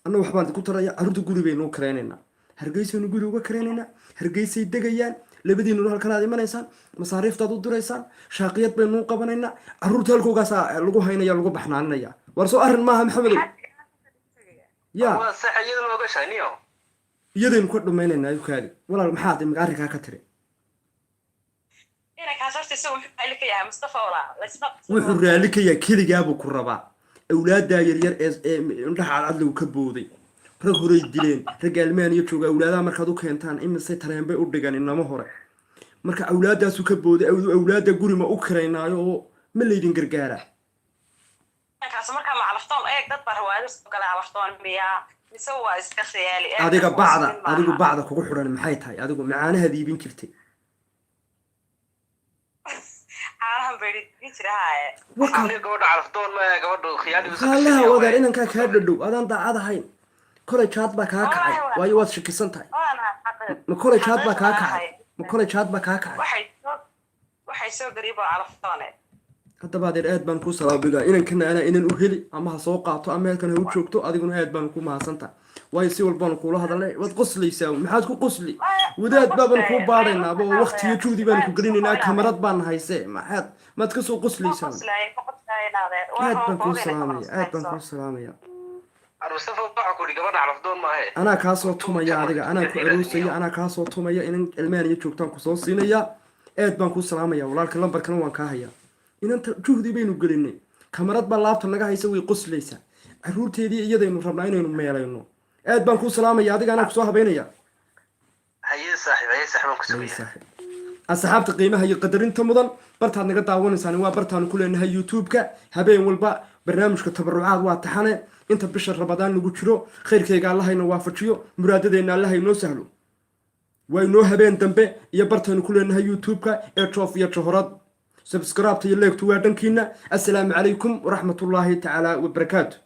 Anna waxbaan idinku taraya. Carruurta guri baynu u karaynaynaa, Hargeysaynu guri uga karaynaynaa, Hargeysay degayaan. Labadiinuna halkan aad imanaysaan, masaariiftaad u diraysaan, shaaqiyad baynu u qabanaynaa. Carruurta halkoogaasaa lagu haynaya, lagu baxnaaninaya. War soo arrin maaha, Maxamedow? Ya. Waa sax, iyada ma ogashahay niyo? Iyadaynu ka dhumaynaynaa. Ukaadi walaal, maxaad imika arrinkaa ka tiri? Inankaas horta isagu muxuu raalli ka yahay, Mustafa? Walaa laysma. Wuxuu raalli ka yahay keligaabuu ku rabaa. Awlaaddaa yaryar ee indhaha cadcadlow ka booday, rag horey dileen, ragga Almaaniya jooga. Awlaadaha markaad u keentaan, imise tareen bay u dhigan inamo hore. Marka awlaaddaasu ka booday. Awlaadda guri ma u kiraynaayo oo ma laydin gargaaraa? Inankaas markaa ma calaftoon? Eeg, dad baa rawaayado soo galay. Calaftoon miyaa mise waa iska khiyaali? Eeg, adiga dadku bacda muslimiin maaha. Adigu bacda kugu xidhan maxay tahay? Adigu macaanahaad iibin jirtay? Caanahan bay dhigin jira haaye. Waka. Aniga gabadha calafdoon ma, gabadhu khiyaali. Qaalaha wadaar, inankaa kaa dhadhow adaan daacad ahayn. Kolay jaad baa kaa kacay, waayo waad shakisan tahay. Waana xaqi. Ma kolay jaad baa kaa kacay? Ma kolay jaad baa kaa kacay? Waxay soo gariib oo calaftoone. Haddaba adeer, aad baan kuu salaabigaa. Inankana anaa inan u heli, ama ha soo qaato ama halkan ha u joogto. Adiguna aad baan ku mahadsantahay, waayo si walbaanu kuula hadalnay. Waad qoslaysaa, maxaad ku qosli? Wadaad baaban kuu baadhaynaaba oo waqtiyo juhdi baanu ku gelinaynaa, kamarad baan hayse. Maxaad maad kasoo qoslaysaa? Qoslaay, ma qoslaay adeer. Aad baan kuu salaamaya, aad baan kuu salaamaya. Mustafa, waxaa ku yidhi gabadha calafdoon maahe. Anaa kaasoo tumaya adiga, anaa ku aroosaya, anaa kaasoo tumaya. Inan Almaaniya joogtaan kusoo siinaya. Aad baan kuu salaamaya walaalka, lambarkana waan kaa hayaa. Inanta juhdi baynu gelinay, kamarad baa laabta naga haysa, way qoslaysaa. Carruurteedii iyadaynu rabnaa inaynu meelayno. Aad baan kuu salaamaya adiga, anaa kusoo habeynaya. Haye saaxiib, haye saaxiib, waan ku Haye sugaya. Saaxiib. Asxaabta qiimaha iyo qadarinta mudan, bartaad naga daawanaysaan waa bartaanu ku leenahay YouTube-ka. Habeen walba barnaamijka tabarucaad waa taxane inta bisha Rabadaan lagu jiro. Khayrkayga Allahayna waafajiyo, muraadadeenna Allaha inoo sahlo. Waa inoo habeen dambe iyo bartaynu ku leenahay YouTube-ka ee Joof iyo Johorad. Subscribe-ta iyo like-tu waa dhankiina. Assalaamu calaykum waraxmatullaahi tacaala wabarakaatu.